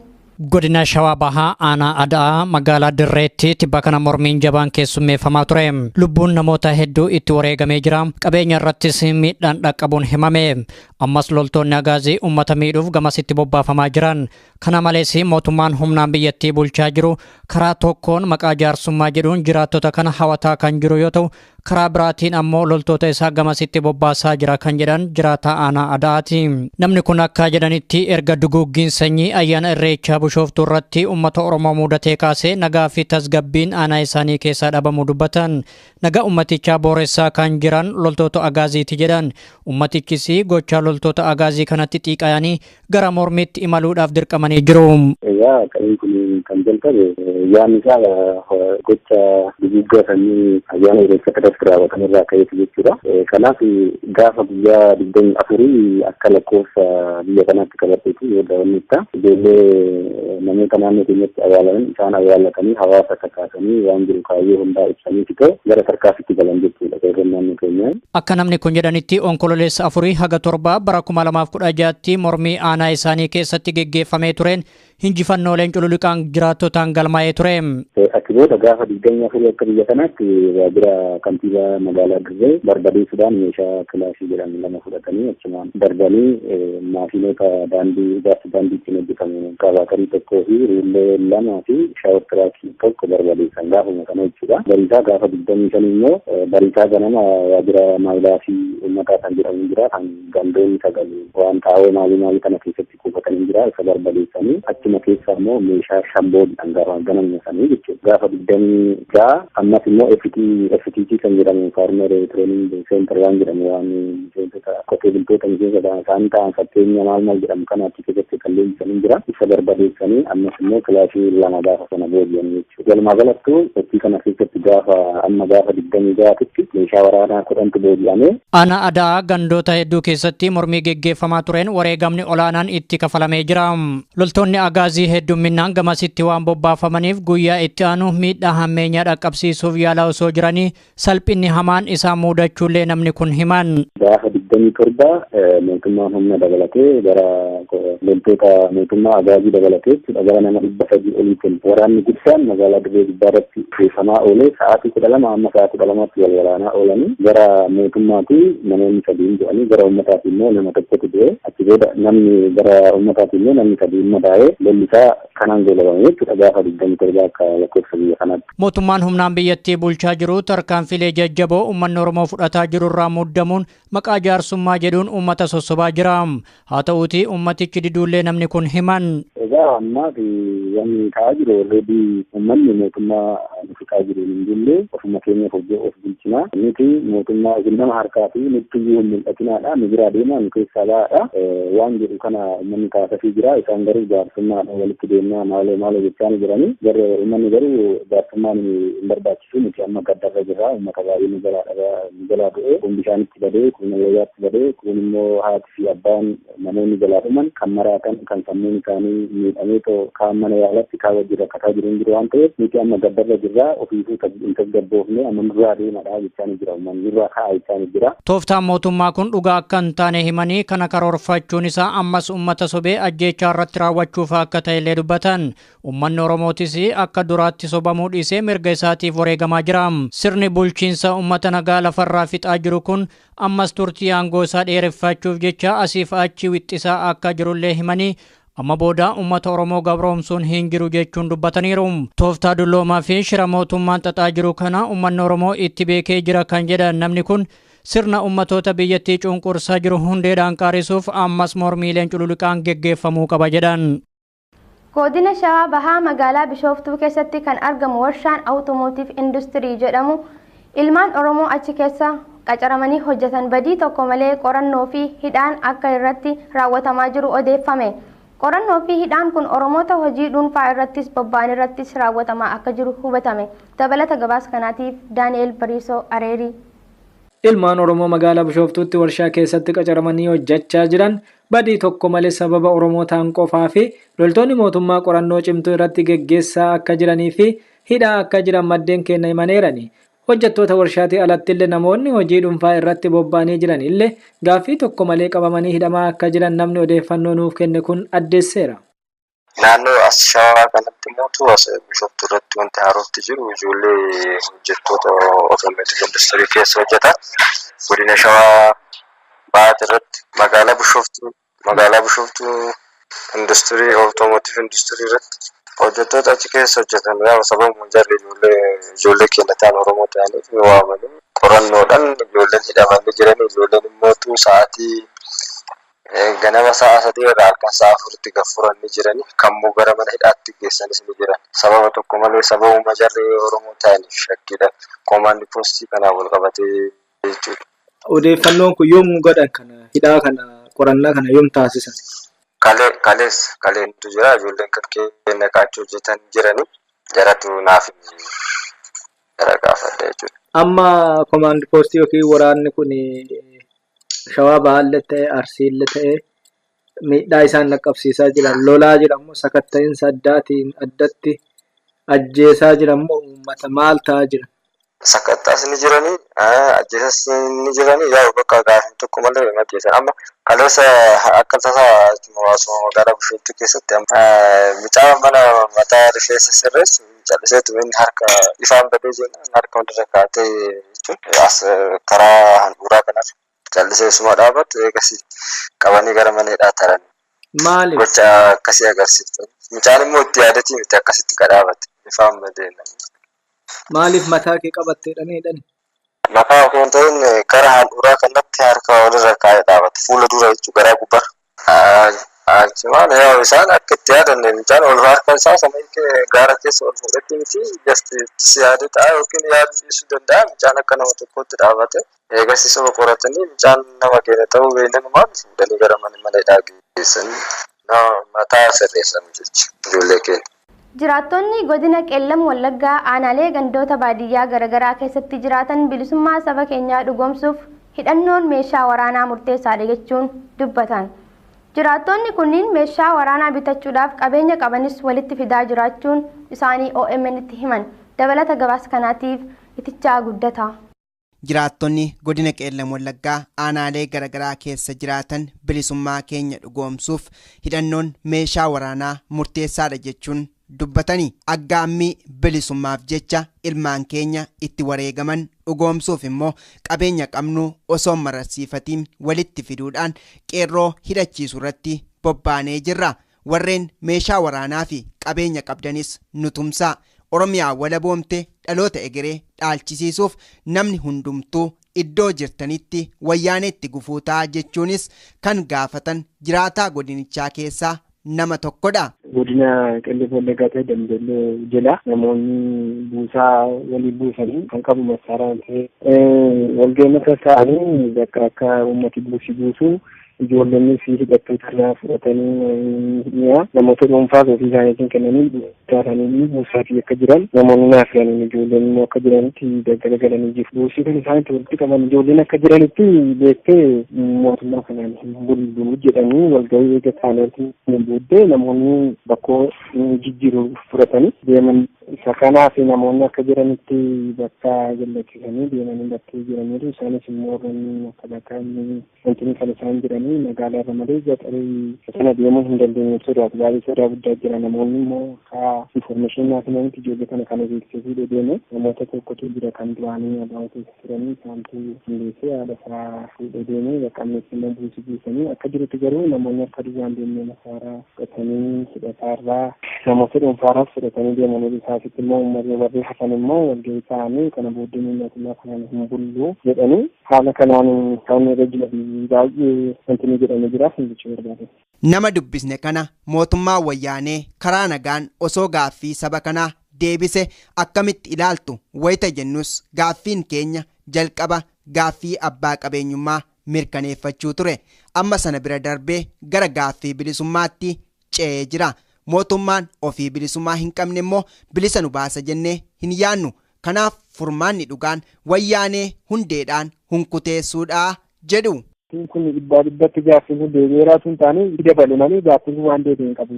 Godina Shawaa Bahaa Aanaa Ada'aa magaalaa Dirreetti tibba kana mormiin jabaan keessummeeffamaa ture. Lubbuun namoota hedduu itti wareegamee jira. Qabeenya irrattis miidhaan dhaqqabuun himame. Ammas loltoonni Agaazii uummata miidhuuf gamasitti bobbaafamaa jiran. Kana malees mootummaan humnaan biyyattii bulchaa jiru karaa tokkoon maqaa jaarsummaa jedhuun jiraattota kana hawataa kan jiru yoo ta'u karaa biraatiin ammoo loltoota isaa gamasitti bobbaasaa jira kan jedhan jiraataa Aanaa Ada'aati. Namni kun akka jedhanitti erga duguuggiin sanyii ayyaana Irreechaa Bishooftuu irratti uummata Oromoo mudatee kaasee nagaa fi tasgabbiin aanaa isaanii keessaa dhabamuu dubbatan. Nagaa uummatichaa booressaa kan jiran loltoota Agaaziiti jedhan. Uummatichis gochaa loltoota Agaazii kanatti xiiqayanii gara mormiitti imaluudhaaf dirqamanii jiru. Egaa qabeen kun kan jalqabe yaadni isaa gocha duguuggaa sanyii ayyaana Irreechaa irratti raawwatan irraa ka'eetu jechuudha. Kanaaf gaafa guyyaa 24 akka lakkoofsa biyya kanaatti qabateetu yoo daawwanneetta ijoollee namoota naannoo keenyatti awwaalaman isaan awwaallatanii hawaasa kakaasanii waan jiru kaayyoo hundaa ibsanii fitee gara tarkaanfiitti galan jechuudha qeerroon naannoo keenyaa. Akka namni kun jedhanitti onkololeessa 4 haga 7 bara 2016tti mormii aanaa isaanii keessatti geggeeffamee tureen injifannooleen cululuqaan jiraattotaan galmaa'ee ture. Achi booda gaafa 24 akka biyya kanaatti waajjira kantiibaa magaalaa Dirree barbadeessuudhaan meeshaa kilaashii jedhamu lama fudhatanii achumaan darbanii maashinoota daandii ijaarsa daandii ittiin hojjetamu qabaatarii tokkoo fi ruullee 2 fi shaawor tiraakii tokko barbadeessan gaafuma kana jechuudha. Bariisaa gaafa 25 immoo bariisaa ganama waajjira maayilaa fi uummataa kan jedhamu jira kan gandoonni sagal waan taa'oo maalii maalii kana keessatti kuufatanii jira isa barbadeessanii achuma keessa immoo meeshaa shamboodhaan gaafa ganamna sanii jechuudha. Gaafa 26 ammas immoo FTC kan jedhamu Farmer Training Center waan jedhamu waan miseensota qotee bultoota miseensa isaan ta'an fakkeenya maal maal jedhamu kana achi keessatti kan leenjisanii jira. Isa barbadeessanii ammas immoo kilaashii 2 gaafa sana booji'an jechuudha. Walumaa galattuu sochii kana keessatti gaafa amma gaafa 26tti meeshaa waraanaa 10tu booji'ame. Aanaa Ada'aa gandoota hedduu keessatti mormii geggeeffamaa tureen wareegamni olaanaan itti kafalamee jira. Loltoonni Agaazii hedduminaan gamasitti waan bobbaafamaniif guyyaa itti aanu miidhaa hammeenyaa dhaqqabsiisuuf yaalaa osoo jiranii salphinni hamaan isaan mudachuullee namni kun himan. Gaafa 27 mootummaan humna dabalatee gara loltoota mootummaa Agaazii dabalatee jechuudha gara nama 300 oliitiin waraanni guddaan magaalaa Dirree gubbaa irratti beekamaa oolee sa'aatii 12 amma sa'aatii 12tti wal waraanaa oolanii gara mootummaatti namoonni 3 du'anii gara uummataatti immoo nama tokkotu du'e achi booda namni gara uummataatti immoo namni 3 madaa'ee lolli isaa kanaan goolabame jechuudha gaafa 27 akka lakkoofsa biyya kanaatti. Mootummaan humnaan biyyattii bulchaa jiru tarkaanfilee jajjaboo uummanni Oromoo fudhataa jiru irraa muddamuun maqaa jaarsummaa jedhuun uummata sossobaa jira. Haa ta'uutii uummatichi diduullee namni kun himan. Egaa Egaa ammaa fi wanni ta'aa jiru already uummanni mootummaa nufiqaa jiru hin bulle, ofuma keenyaaf of bulchinaa. Nuti mootummaa nama harkaa fi nutti iyyuu hin mul'atinaadha. Nu biraa deemaa, nu keessaa ba'aadha. Waan jedhu kana uummanni kaasafii jira. Isaan garuu jaarsummaadhaan walitti deemnaa maaloo maaloo jechaa ni jiranii. Uummanni garuu jaarsummaan hin barbaachisu. Nuti amma gaddarra jirra. Uummata baay'ee nu jalaa du'e. Kun bishaanitti badee, kun wayyaatti badee, kun immoo haati fi abbaan namoonni jalaa dhuman, kan maraatan, kan sammuun isaanii miidhamee kaan mana yaalatti kaan wajjin rakkataa jiru hin jiru waan ta'eef nuti amma gaddarra jirra. Ofiifuu hin tasgabboofne, amma nurraa deemadha jechaa ni jira. Uummanni nurraa ka'a jechaa ni jira. Tooftaan mootummaa kun dhugaa akka hin taane himanii kana karoorfachuun isaa ammas uummata sobee ajjeechaa irratti raawwachuuf akka ta'e illee dubbatan. Uummanni Oromootis akka duraatti sobamuu dhiisee mirga isaatiif wareegamaa jira. Sirni bulchiinsa uummata nagaa lafarraa fixaa jiru kun ammas turtii aangoo isaa dheereffachuuf jecha asiif achi wixxisaa akka jirullee himanii amma booda uummata Oromoo gabroomsuun hin jiru jechuun dubbataniiru. Tooftaa dulloomaa fi shira mootummaan xaxaa jiru kana uummanni Oromoo itti beekee jira kan jedhan namni kun sirna uummatoota biyyattii cunqursaa jiru hundeedhaan qaarisuuf ammas mormiileen cululuqaan geggeeffamuu qaba jedhan. Godina Shawaa Bahaa magaalaa Bishooftuu keessatti kan argamu warshaan Awutomootiif Industirii jedhamu ilmaan Oromoo achi keessa qacaramanii hojjetan badii tokko malee qorannoo fi hidhaan akka irratti raawwatamaa jiru odeeffame. Qorannoo fi hidhaan kun Oromoota hojii dhuunfaa irrattis bobba'an irrattis raawwatamaa akka jiru hubatame. Dabalata gabaasa kanaatiif Daani'el Bariisoo Areerii. Ilmaan Oromoo magaalaa Bishooftuutti warshaa keessatti qacaramanii hojjechaa jiran badii tokko malee sababa Oromoo ta'an qofaa fi loltoonni mootummaa qorannoo cimtuu irratti geggeessaa akka jiranii fi hidhaa akka jiran maddeen keenya himaneerani. Hojjettoota warshaatii alatti illee namoonni hojii dhuunfaa irratti bobba'anii jiran illee gaaffii tokko malee qabamanii hidhamaa akka jiran namni odeeffannoo nuuf kenne kun addeesseera. Naannoo as Shawaa kanatti immoo as Bishooftuu irratti wanti haarofti jiru ijoollee hojjettoota otomotiiv industirii keessa hojjetan godina Shawaa Bahaati irratti magaalaa Bishooftuu industirii otomotiiv industirii irratti hojjettoota achi keessa hojjetan yaa sababuma jarri ijoollee keenya ta'an Oromoo ta'aniif waamanii qorannoodhaan ijoolleen hidhamanii jiran ijoolleen immoo sa'aatii ganama sa'a 3 irraa halkan sa'a 4tti gaffuranii jirani kammoo gara mana hidhaatti geessanis ni jiran. Sababa tokko malee sababuma jarri Oromoo ta'aniif shakkiidhaan koomaandi poostii kanaan wal qabatee jechuudha. Odeeffannoon kun yoom godhan kana hidhaa kana qorannaa kana yoom taasisan? Kaleentu jira ijoolleen kan keenya qaachuu hojjetan jirani jaratu naaf jara gaafadha jechuudha. Amma koomaandi poostii yookiin waraanni kun Shawaa Bahaallee ta'e Arsiillee ta'e miidhaa isaan dhaqqabsiisaa jiran lolaa jiran sakatta'iinsa addaatiin addatti ajjeesaa jiran uummata maal ta'aa jira? Sakattaas ni jiranii ajjeesas ni jiranii yaa bakka gaaffii tokko malee hin ajjeesan. Amma kaleessa akka tasaa hawaasuma magaalaa Bishooftuu keessatti mucaa mana mataa rifeensa sirreessu calliseetu inni harka ifaan badee jenna harka walirra kaa'atee jechuun as karaa handhuuraa kanarra callisee suma dhaabatu eegas qabanii gara mana hidhaa taran. Maaliif? Gocha akkasii agarsiiftu. Mucaan immoo itti yaadatii miti akkasitti kadhaabate ifaan badee. Maaliif mataa kee qabattee hidhani? Mataa osoo hin ta'in gara handhuuraa kanatti harka walirra kaa'ee dhaabate. Fuula dura jechuun garaa gubbaarra. Achumaan yaa isaan akka itti yaadan mucaan ol harka isaa sana gaara keessa ol fuudhatti miti just si yaade ta'a yookiin yaadu dhiisuu danda'a mucaan akka nama tokkootti dhaabate. Eegas soba qoratanii mucaan nama keenya ta'uu beeyladumaan fuudhanii gara mana hidhaa geessanii mataa sirreessan jechuudha ijoollee keenya. Jiraattonni godina Qeellam Wallaggaa aanaalee gandoota baadiyyaa garaagaraa keessatti jiraatan bilisummaa saba keenyaa dhugoomsuuf hidhannoon meeshaa waraanaa murteessaadha jechuun dubbatan. Jiraattonni kunniin meeshaa waraanaa bitachuudhaaf qabeenya qabanis walitti fidaa jiraachuun isaanii OMN itti himan. Dabalata gabaasa kanaatiif Itichaa Guddataa. Jiraattonni godina Qeellam Wallaggaa aanaalee garaagaraa keessa jiraatan bilisummaa keenya dhugoomsuuf hidhannoon meeshaa waraanaa murteessaadha jechuun dubbatanii aggaammii bilisummaaf jecha ilmaan keenya itti wareegaman dhugoomsuuf immoo qabeenya qabnu osoo mararsiifatiin walitti fiduudhaan qeerroo hidhachiisu irratti bobbaanee jirra. Warreen meeshaa waraanaa fi qabeenya qabdanis nu tumsaa. Oromiyaa walaboomte dhaloota egeree dhaalchisiisuuf namni hundumtuu iddoo jirtanitti wayyaaneetti gufuutaa jechuunis kan gaafatan jiraataa godinichaa keessaa nama tokkodha. Godina Qellem Wallaggaa ta'e Dambeelloo jala namoonni buusaa walii buusanii kan qabu massaaraan ta'e walga'ii taa'anii bakka akka uummati buusii buusu ijoollonni fi hidhattoota irraa fudhatanii mi'a namoota dhuunfaas ofii isaaniitiin kennanii taasisanii buusaatii akka jiran namoonni naaf galanii ijoolleen immoo akka jiranitti daggala galanii jiru. Buusii kan isaan itti walitti qaban ijoolleen akka jiranitti beektee mootummaa kanaan hin bullu jedhanii walga'ii eega isaaniitiin booddee namoonni bakkoo jijjiiru fudhatanii deeman. Isa kanaaf namoonni akka jiranitti bakka jallachiisanii deemanii bakkee jiraniiru. Isaanis immoo warreen akka bakka wanti kan isaan jiranii magaalaa irra malee gaxarii sana deemuu hin dandeenye sodaatu baay'ee sodaa guddaa jira. Namoonni immoo akka infoormeeshinii naaf himanitti ijoollee kana kana beeksisuu deeme namoota tokkotu jira kan duraanii abaa'oo keessa turanii isaantu hundeessee haala isaa fuudhee deeme bakka ammeessi immoo buusii buusanii akka jirutti garuu namoonni akka duwwaan deemnee masaaraa fudhatanii hidhataarraa namoota dhuunfaarraas fudhatanii deemanii isaasitti immoo uummatni warri hafan immoo walga'ii ta'anii kana booddee mootummaa kanaan hin bullu jedhanii haala kanaan kan irra jiran baay'ee wanti ni jedhamee jiraaf hin jechuu barbaade. Nama dubbisne kana mootummaa wayyaanee karaa nagaan osoo gaaffii saba kanaa deebise akkamitti ilaaltu wayita jennus gaaffiin keenya jalqaba gaaffii abbaa qabeenyummaa mirkaneeffachuu ture. Amma sana bira darbee gara gaaffii bilisummaatti ce'ee jira. Mootummaan ofii bilisummaa hin qabne immoo bilisa nu baasa jennee hin yaannu. Kanaaf furmaanni dhugaan wayyaanee hundeedhaan hunkuteessuudha jedhu. Kun dhibbaa dhibbatti gaaffiin kun deebi'eeraa sun taane dabale malee gaaffiin kun waan deebi'e hin qabu.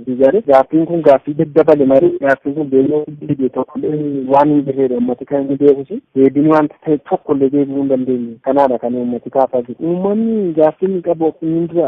Gaaffiin kun gaaffii daddabale malee gaaffiin kun deebi'ee tokkollee waan hin jirredha uummati kan inni deebisu. Deebiin wanta ta'e tokkollee deebi'uu hin dandeenye. Kanaadha kan uummati kaasaa jiru. Uummanni gaaffiin qabu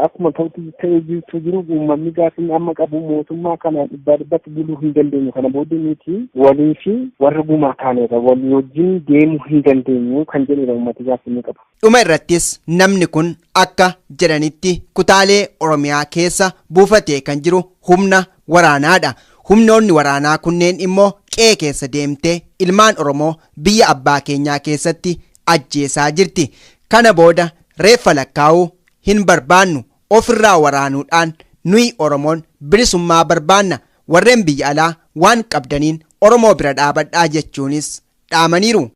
akkuma ta'utti ta'ee jirtu jiru uummanni gaaffiin amma qabu mootummaa kanaan dhibbaa dhibbatti buluu hin dandeenyu. Kana booddee nuti walii fi warra gumaa taanerra walii wajjin deemuu hin dandeenyu kan jedhudha uummati gaaffiin qabu. Dhuma irrattis namni kun akka jedhanitti kutaalee Oromiyaa keessa buufatee kan jiru humna waraanaadha. Humnoonni waraanaa kunneen immoo qe'ee keessa deemtee ilmaan Oromoo biyya abbaa keenyaa keessatti ajjeesaa jirti. Kana booda reeffa lakkaa'uu hin barbaannu. Ofirraa waraanuudhaan nuyi Oromoon bilisummaa barbaanna. Warreen biyya alaa waan qabdaniin Oromoo bira dhaabadhaa jechuunis dhaamaniiru.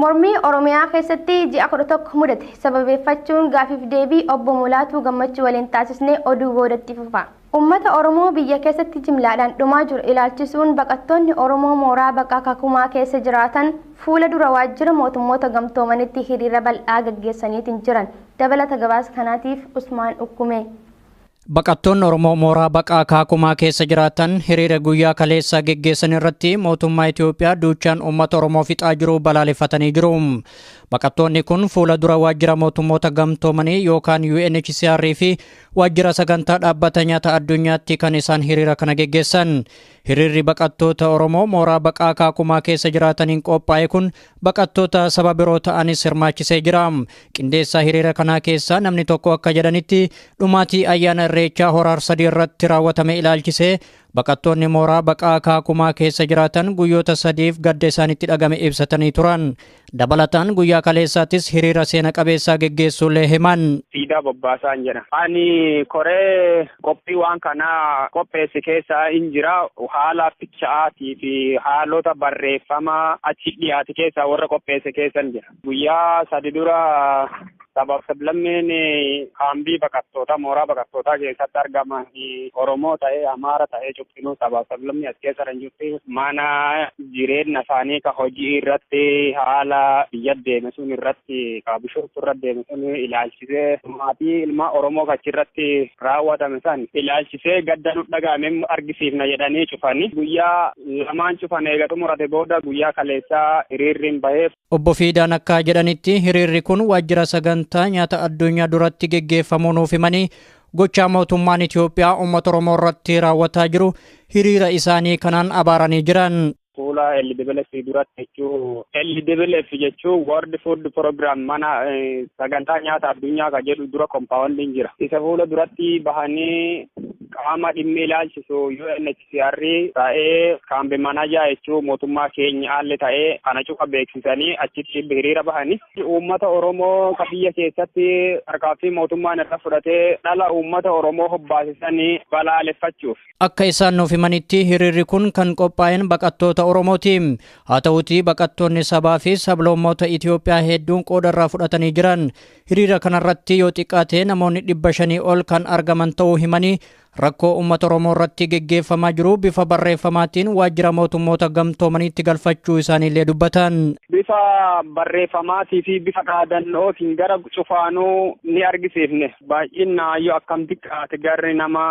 Mormii Oromiyaa keessatti ji'a 11 mudate sababeeffachuun gaafiif deebii obbo Mulaatuu Gammachuu waliin taasisnee oduu boodatti fufa. Uummata Oromoo biyya keessatti jimlaadhaan dhumaa jiru ilaalchisuun baqattoonni Oromoo mooraa baqaa Kakumaa keessa jiraatan fuula dura waajjira mootummoota gamtoomanitti hiriira bal'aa gaggeessaniitiin jiran. Dabalata gabaasa kanaatiif Usmaan Ukkume. Baqattoonni Oromoo mooraa baqaa Kakumaa keessa jiraatan hiriira guyyaa kaleessaa geggeessan irratti mootummaa Itoophiyaa duuchaan uummata Oromoo fixaa jiru balaaleffatanii jiru. Baqattoonni kun fuula dura waajjira mootummoota gamtoomanii yookaan UNHCR fi waajjira sagantaa dhaabbata nyaata addunyaatti kan isaan hiriira kana geggeessan. Hiriirri baqattoota Oromoo mooraa baqaa Kakumaa keessa jiraataniin qophaa'e kun baqattoota saba biroo ta'anis hirmaachisee jira. Qindeessaa hiriira kanaa keessaa namni tokko akka jedhanitti dhumaatii ayyaana Irreechaa Hora Arsadii irratti raawwatame ilaalchisee baqattoonni mooraa baqaa Kakumaa keessa jiraatan guyyoota sadiif gadda isaanitti dhagame ibsatanii turan. Dabalataan guyyaa kaleessaattis hiriira seena qabeessaa geggeessuullee himan. Siidaa Bobbaasaan jedha. Ani koree qophii waan kanaa qopheesse keessaa hin jira. Haala ficha'aatii fi haalota barreeffamaa achi dhiyaate keessaa warra qopheesse keessa hin jira. Guyyaa sadi dura sabaaf sablammiin kaambii baqattootaa mooraa baqattootaa keessatti argaman Oromoo ta'ee Amaara ta'ee cuftinuu sabaaf sablammii as keessa kan jirti mana jireenya isaanii ka hojii irratti haala biyya deeme sun irratti ka bishooftu irra deeme sun ilaalchisee maatii ilma Oromoo kachirratti raawwatame san ilaalchisee gadda nu dhaga'ame argisiifna jedhanii cufanii guyyaa lamaan cufan eega xumurate booda guyyaa kaleessaa hiriirri hin bahee. Obbo Fiidaan akka jedhanitti hiriirri kun waajjira sagantaa nyaata addunyaa duratti geggeeffamuu nuuf himanii gochaa mootummaan Itoophiyaa uummata Oromoo irratti raawwataa jiru hiriira isaanii kanaan abaaranii jiran. Fuula LWF duratti jechuu LWF jechuun World Food Program mana sagantaa nyaata addunyaa kan jedhu dura kompaawundiin jira. Isa fuula duratti bahanii qaama dhimmi ilaalchisu UNHCR ta'ee kaambi manajaa jechuun mootummaa keenya haalli ta'ee kana cufa beeksisanii achitti hiriira bahanii. Uummata Oromoo ka biyya keessatti tarkaanfii mootummaan irra fudhatee dhala uummata Oromoo hobbaasisanii balaaleffachuuf. Akka isaan nuuf himanitti hiriirri kun kan qophaa'een baqattoota Oromooti. Haa ta'uutii baqattoonni sabaa fi sablammoota Itoophiyaa hedduun qooda irraa fudhatanii jiran. Hiriira kanarratti yoo xiqqaate namoonni 500 ol kan argaman ta'uu himanii rakkoo uummata Oromoo irratti geggeeffamaa jiru bifa barreeffamaatiin waajjira mootummoota gamtoomaniitti galfachuu isaaniillee dubbatan. Bifa barreeffamaatii fi bifa dhaadannootiin gara cufaanuu ni argisiifne. Baay'inaan yoo akkam xiqqaate garri nama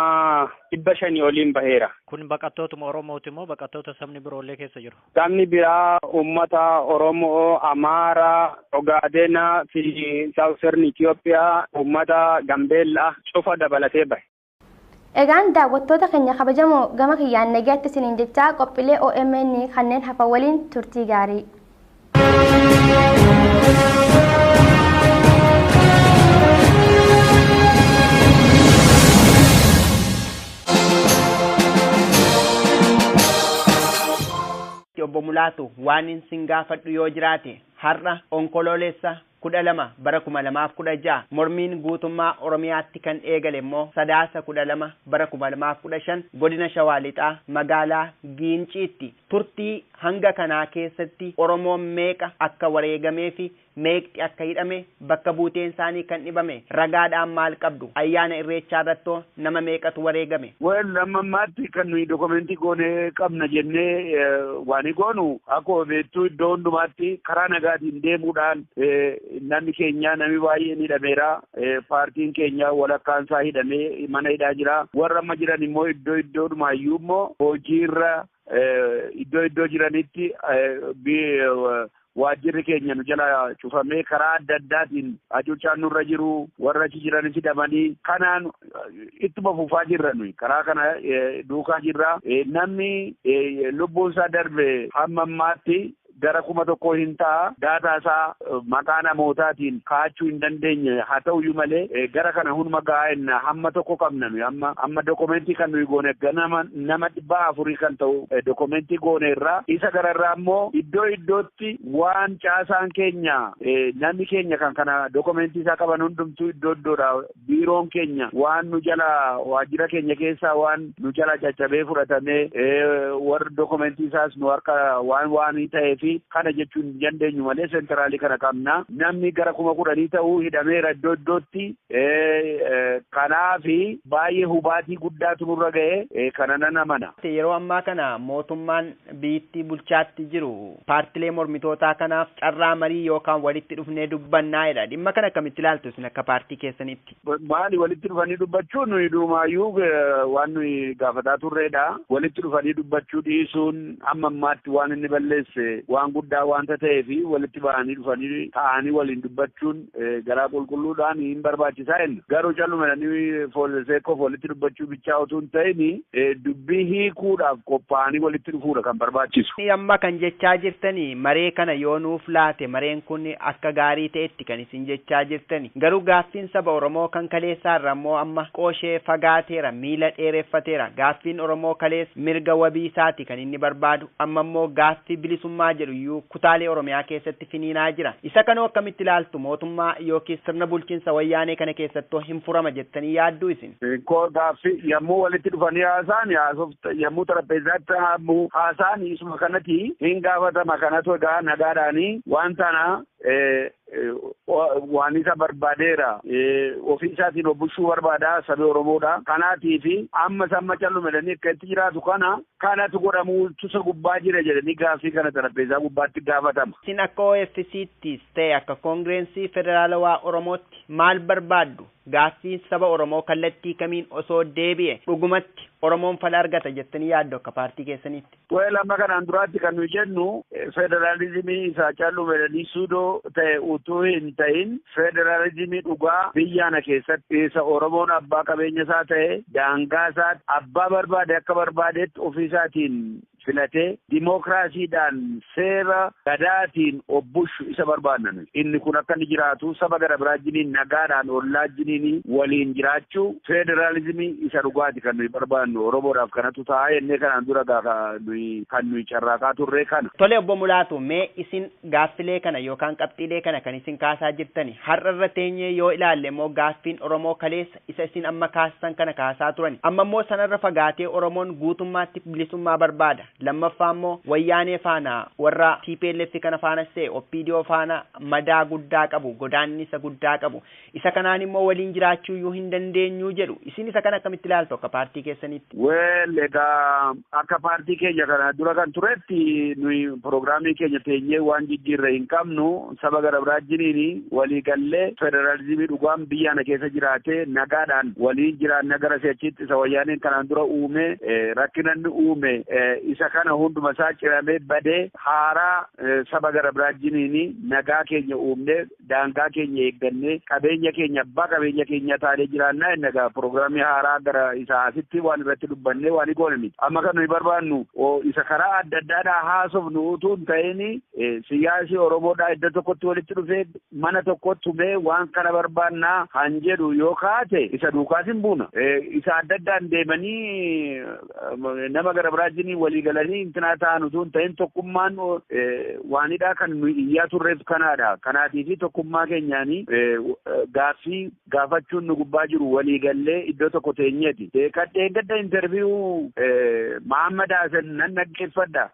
500 oliin baheera. Kun baqattootuma Oromooti moo baqattoota sabni biroollee keessa jiru? Sabni biraa uummata Oromoo, Amaaraa, Ogaadenaa fi Saawusern Itoophiyaa, uummata Gambeellaa cufa dabalatee bahe. Egaan daawwattoota keenya kabajamoo gama kiyyaan nagaatti isiniin jechaa qophiilee OMN kanneen hafan waliin turtii gaarii. Obbo Mulaatu waan isin gaafadhu yoo jiraate har'a onkoloolessa 12 bara 2016 mormiin guutummaa Oromiyaatti kan eegale immoo sadaasa 12 bara 2015 godina Shawaa Lixaa magaalaa Giinciitti turtii hanga kanaa keessatti Oromoon meeqa akka wareegamee fi meeqti akka hidhame bakka buuteen isaanii kan dhibame ragaadhaan maal qabdu ayyaana irreechaa irrattoo nama meeqatu wareegame. Well, amma ammaatti kan nuyi dokumentii goonee qabna jennee waan goonu akkuma beektu iddoo hundumaatti karaa nagaatiin deemuudhaan namni keenya namni baay'een hidhameera. Paartiin keenya walakkaan isaa hidhamee mana hidhaa jira. Warra amma jiran immoo iddoo iddoodhumaayyuu immoo hojiirra iddoo iddoo jiranitti waajjirri keenya nu jala cufamee karaa adda addaatiin hacuuccaan nurra jiru warra achi jiranis hidhamanii kanaan ittuma fufaa jirra nuyi karaa kana duukaa jirra. Namni lubbuun isaa darbe hamma ammaatti gara 1000 hin ta'a. Daataa isaa maqaa namootaatiin kaa'achuu hin dandeenye haa ta'uyyuu malee gara kana hunduma gaa'enna hamma tokko qabna nuyi amma dokumentii kan nuyi goone nama 400 kan ta'u dokumentii goone irraa isa gararraa immoo iddoo iddootti waan caasaan keenya namni keenya kan kana dokumentii isaa qaban hundumtuu iddoo iddoodha biiroon keenya waan nu jala waajjira keenya keessaa waan nu jala caccabee fudhatamee warri dokumentii isaas nu harka waan ta'eef kana jechuun hin dandeenyu malee sentraalii kana qabna. Namni gara 10,000 ta'uu hidhameera iddoo iddootti. Kanaafi baay'ee hubaatii guddaatu nurra ga'e kana nan amana. Yeroo ammaa kana mootummaan biyyattii bulchaatti jiru paartilee mormitootaa kanaaf carraa marii yookaan walitti dhufnee dubbannaa'edha. Dhimma kana akkamitti ilaaltu isin akka paartii keessanitti? Maali walitti dhufanii dubbachuun nuyi duumaayyuu waan nuyi gaafataa turreedha. Walitti dhufanii dubbachuu dhiisuun amma ammaatti waan inni balleesse waan guddaa waanta ta'ee fi walitti ba'anii dhufanii taa'anii waliin dubbachuun garaa qulqulluudhaan hin barbaachisaa jenna. Garuu calluma jedhanii foolseekkoof walitti dubbachuu bichaa otoo hin ta'in dubbii hiikuudhaaf qophaa'anii walitti dhufuudha kan barbaachisu. Amma kan jechaa jirtanii maree kana yoo nuuf laate mareen kun akka gaarii ta'etti kan isin jechaa jirtani. Garuu gaaffiin saba Oromoo kan kaleessaarra immoo amma qooshee fagaateera miila dheereffateera. Gaaffiin Oromoo kaleessa mirga wabii isaati kan inni barbaadu. Amma immoo gaaffii bilisummaa jedhu iyyuu kutaalee Oromiyaa keessatti finiinaa jira. Isa kanoo akkamitti ilaaltu mootummaa yookiin sirna bulchiinsa wayyaanee kana keessattuu hin furama jettanii yaadduu isin? Gaaffii yommuu walitti dhufanii haasa'an yommuu xarapheezaatti haasa'an isuma kanatti hin gaafatama kanatu egaa nagaadhaanii waan tana waan isa barbaadeera ofii isaatiin of bulchuu barbaada sabi Oromoodha. Kanaatiifi amma samma callume jedhanii akka itti jiraatu kana kanatu godhamuu tusa gubbaa jira jedhanii gaaffii kana xarapheezaa gubbaatti gaafatama. Isin akka OFC'ttis ta'e akka Koongirensii Federaalawaa Oromootti maal barbaaddu? Gaaffiin saba Oromoo kallattii kamiin osoo deebi'e dhugumatti Oromoon fala argata jettanii yaaddu akka paartii keessaniitti? Well, amma kanaan duraatti kan nuyi jennu federaalizimii isaa callume jedhanii suudoo ta'e utuu hin ta'in federaalizimii dhugaa biyyaana keessatti isa Oromoon abbaa qabeenya isaa ta'e daangaa isaa abbaa barbaade akka barbaadetti ofii isaatiin filatee dimookiraasiidhaan seera gadaatiin of bulchu isa barbaanna nuyi. Inni kun akka inni jiraatu saba gara biraa jiniin nagaadhaan ollaa jiniin waliin jiraachuu federaalizimii isa dhugaati kan nuyi barbaannu. Oromoodhaaf kanatu ta'a jennee kanaan dura gaafa nuyi kan nuyi carraaqaa turre kana. Tole obbo Mulaatu, mee isin gaaffilee kana yookaan qabxiilee kana kan isin kaasaa jirtani har'a irra teenyee yoo ilaalle immoo gaaffiin Oromoo kaleessa isa isin amma kaasan kana kaasaa turan, amma immoo sanarra fagaatee Oromoon guutummaatti bilisummaa barbaada. Lammaffaa immoo Wayyaanee faana, warra TPLF kana faanas ta'e OPDO faana madaa guddaa qabu, godaannisa guddaa qabu, isa kanaan immoo waliin jiraachuu iyyuu hin dandeenyu jedhu. Isin isa kana akkamitti ilaaltu akka paartii keessanitti? Well, egaa akka paartii keenya kana dura kan turetti nuyi piroogiraamii keenya teenyee waan jijjiirre hin qabnu. Saba gara biraa jiniin walii gallee federaalizimii dhugaan biyya kana keessa jiraatee nagaadhaan waliin jiraanna. Gara si'achitti isa Wayyaaneen kanaan dura uume, rakkina inni uume isa kana hunduma isaa ciramee badee haaraa saba gara biraa jiniin nagaa keenya uumnee, daangaa keenya eeggannee, qabeenya keenya abbaa qabeenya keenya taanee jiraannaa. Inni egaa piroogiraamii haaraa gara isa asitti waan irratti dubbannee waan goone miti. Amma kan nuyi barbaannu isa karaa adda addaadhaa haasofnu utuu hin ta'in, siyaasi Oromoodhaa iddoo tokkotti walitti dhufee mana tokkotti tumee waan kana barbaannaa han jedhu yoo kaate isa duukaas hin buuna. Isa adda addaan deemanii nama gara biraa jinii walii galanii intinaa ta'an utuu hin ta'in, tokkummaan waanidha kan nuyi iyyaa turreef kanaadha. Kanaatii fi tokkummaa keenyaanii gaaffii gaafachuun nu gubbaa jiru walii gallee iddoo tokko teenyeeti. Kadheen gadda interview Mahammad Hasan nan dhaggeeffadha.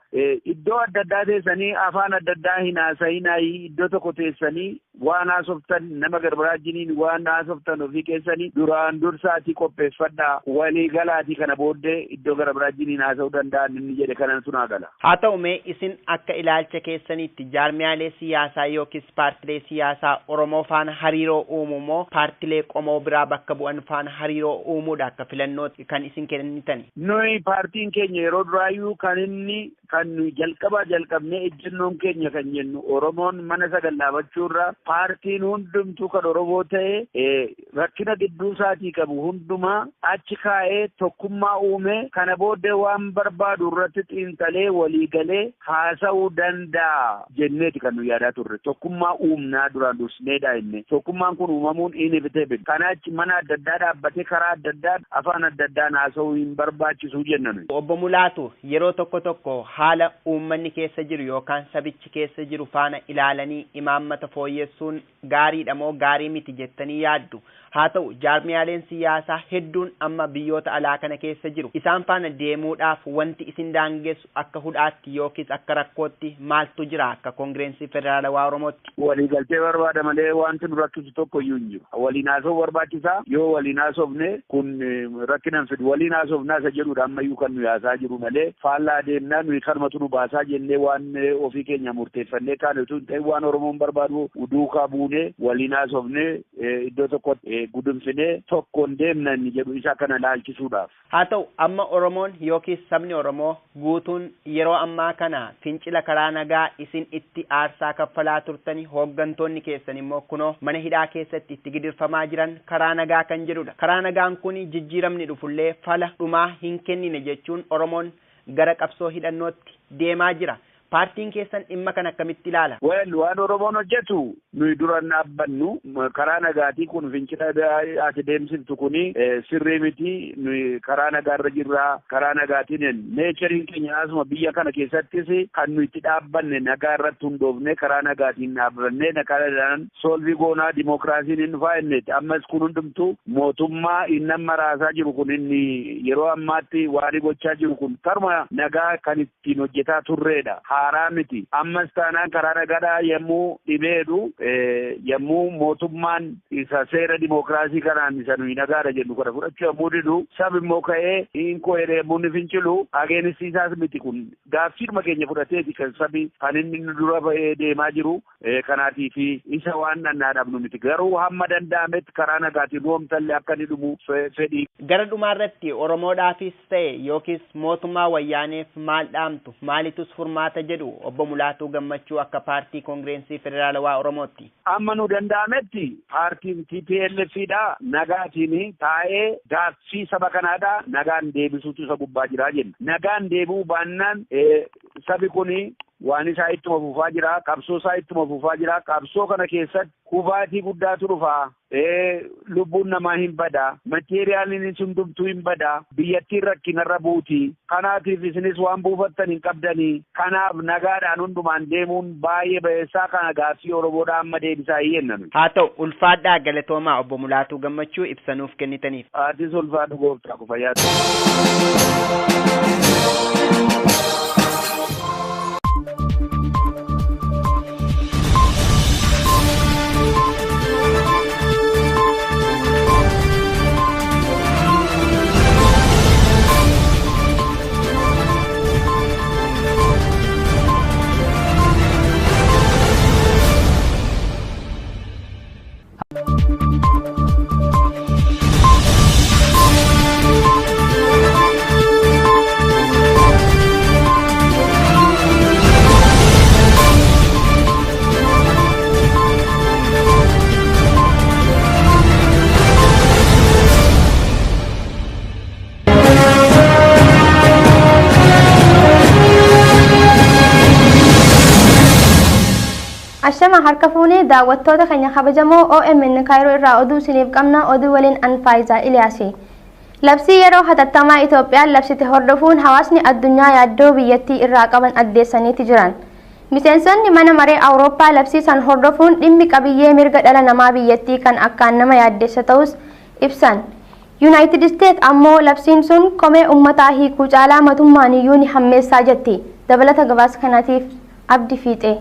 Iddoo adda addaa teessanii afaan adda addaa hin haasa'inaayi, iddoo tokko teessanii waan haasoftan, nama gara biraa jiniin waan haasoftan ofii keessanii duraan dursaatii qopheeffadhaa, walii galaatii kana booddee iddoo gara biraa jiniin haasa'uu danda'an inni jedhe kanan sun gala. Haa ta'u, mee isin akka ilaalcha keessanitti jaarmiyaalee siyaasaa yookiis paartilee siyaasaa Oromoo faana hariiroo uumuu moo paartilee qomoo biraa bakka bu'an faana hariiroo uumuudha akka filannootti kan isin kennitan? Nuyi paartiin keenya yeroo duraayyuu kan inni kan nuyi jalqabaa jalqabnee ejjennoon keenya kan jennu, Oromoon mana sagal dhaabachuurra paartiin hundumtuu kan Oromoo ta'e rakkina gidduu isaatii qabu hundumaa achi kaa'ee tokkummaa uume kana booddee waan barbaadu irratti xiinxalee walii galee haasa'uu danda'a jenneeti kan nu yaadaa turre. Tokkummaa uumnaa duraan dursineedha jenne. Tokkummaan kun uumamuun inevitable. Kana achi mana adda addaa dhaabbatee karaa adda addaa afaan adda addaan haasa'uu hin barbaachisu jenna nuyi. Obbo Mulaatu, yeroo tokko tokko haala uummanni keessa jiru yookaan sabichi keessa jiru faana ilaalanii imaammata fooyyessuun gaariidha moo gaarii miti jettanii yaaddu? Haa ta'u, jaarmiyaaleen siyaasaa hedduun amma biyyoota alaa kana keessa jiru. Isaan faana deemuudhaaf wanti isin daangessu akka hudhaatti yookiis akka rakkootti maaltu jira akka Koongireensii Federaalawaa Oromootti? Waliigaltee barbaada malee wanti nu rakkisu tokko iyyuu hin jiru. Waliin haasa'uu barbaachisaa. Yoo waliin haasofne kun rakkina hin fidu. Waliin haasofnaa isa jedhudha ammayyuu kan nu yaasaa jiru malee faallaa deemnaa nuyi kanumatu nu baasaa jennee waan ofii keenya murteeffannee kaane utuu hin ta'in, waan Oromoon barbaadu duukaa buunee waliin haasofne iddoo tokkotti gudunfinee tokkoon deemna inni jedhu isa kana laalchisuudhaaf. Haa ta'u, amma Oromoon yookiis sabni Oromoo guutuun yeroo ammaa kana fincila karaa nagaa isin itti aarsaa kaffalaa turtanii, hooggantoonni keessan immoo kunoo mana hidhaa keessatti itti gidirfamaa jiran karaa nagaa kan jedhudha. Karaa nagaan kun jijjiiramni dhufullee fala dhumaa hin kennine jechuun Oromoon gara qabsoo hidhannootti deemaa jira. Paartiin keessan dhimma kana akkamitti ilaala? Well, waan Oromoon hojjetu nuyi dura dhaabbannu. Karaa nagaatii kun fincila ati deemsiftu kuni sirrii miti, nuyi karaa nagaarra jirra. Karaa nagaatiin natureiin keenya asuma biyya kana keessattis kan nuyi itti dhaabbanne nagaa irratti hundoofne, karaa nagaatiin dhaabbanne nagaadhaan solve goonaa, dimookiraasiin hin dhufaa jenneeti. Ammas kun hundumtuu mootummaa inni amma raasaa jiru kun, inni yeroo ammaatti waan gochaa jiru kun karuma nagaa kan ittiin hojjetaa turreedha. Haaraa miti. Ammas taanaan karaa nagaadhaa yommuu dhibeedhu, yommuu mootummaan isa seera dimookiraasii kanaan isa nuyi nagaadha jennu kana fudhachuu yommuu didu, sab immoo ka'ee hinkoo jedhee yommuu inni fincilu ageenisiisaas miti. Kun gaaffiidhuma keenya fudhateeti kan sabi kan inni nu dura ba'ee deemaa jiru. Kanaatii fi isa waan dhannaadhabnu miti, garuu hamma danda'ametti karaa nagaatiin roomtallee akka inni dhumu fedhii. Gara dhumaarratti Oromoodhaafis ta'e yookiis mootummaa Wayyaaneef maal dhaamtu? Maalitus furmaata jedhu obbo Mulaatuu Gammachuu akka paartii Koongireensii Federaalawaa Oromootti. Amma nu danda'ametti paartiin TPLF dha nagaatiin taa'ee gaaffii saba kanaadha nagaan deebisuutu isa gubbaa jira jenna. Nagaan deebi'uu baannaan sabi kuni waan isaa ittuma fufaa jira, qabsoo isaa ittuma fufaa jira. Qabsoo kana keessatti kufaatii guddaatu dhufa. Lubbuun namaa hin bada, materiyaaliin hundumtuu hin bada, biyyattiin rakkinarra buuti. Kanaatiif isinis waan buufattan hin qabdanii. Kanaaf nagaadhaan hundumaan deemuun baay'ee bayeessaa kana gaaffii Oromoodhaa amma deebisaa hin jenna. Haa ta'u ulfaadhaa galatoomaa obbo Mulaatuu Gammachuu ibsanuuf kennitaniif. Atis ulfaadhu gooftaa ku fayyaa. Ashama harka fuunee daawwattoota keenya kabajamoo OMN Kaayiroo irraa oduu isiniif qabna. Oduu waliin an Faayisaa Iliyaasi. Labsii yeroo hatattamaa Itoophiyaan labsite hordofuun hawaasni addunyaa yaaddoo biyyattii irraa qaban addeessaniiti jiran. Miseensonni mana maree Awurooppaa labsii san hordofuun dhimmi qabiyyee mirga dhala namaa biyyattii kan akkaan nama yaaddessa ta'us ibsan. Yuunaayitid Isteet ammoo labsiin sun komee uummataa hiikuu caalaa matummaan iyyuu ni hammeessaa jetti. Dabalata gabaasa kanaatiif Abdi Fiixee.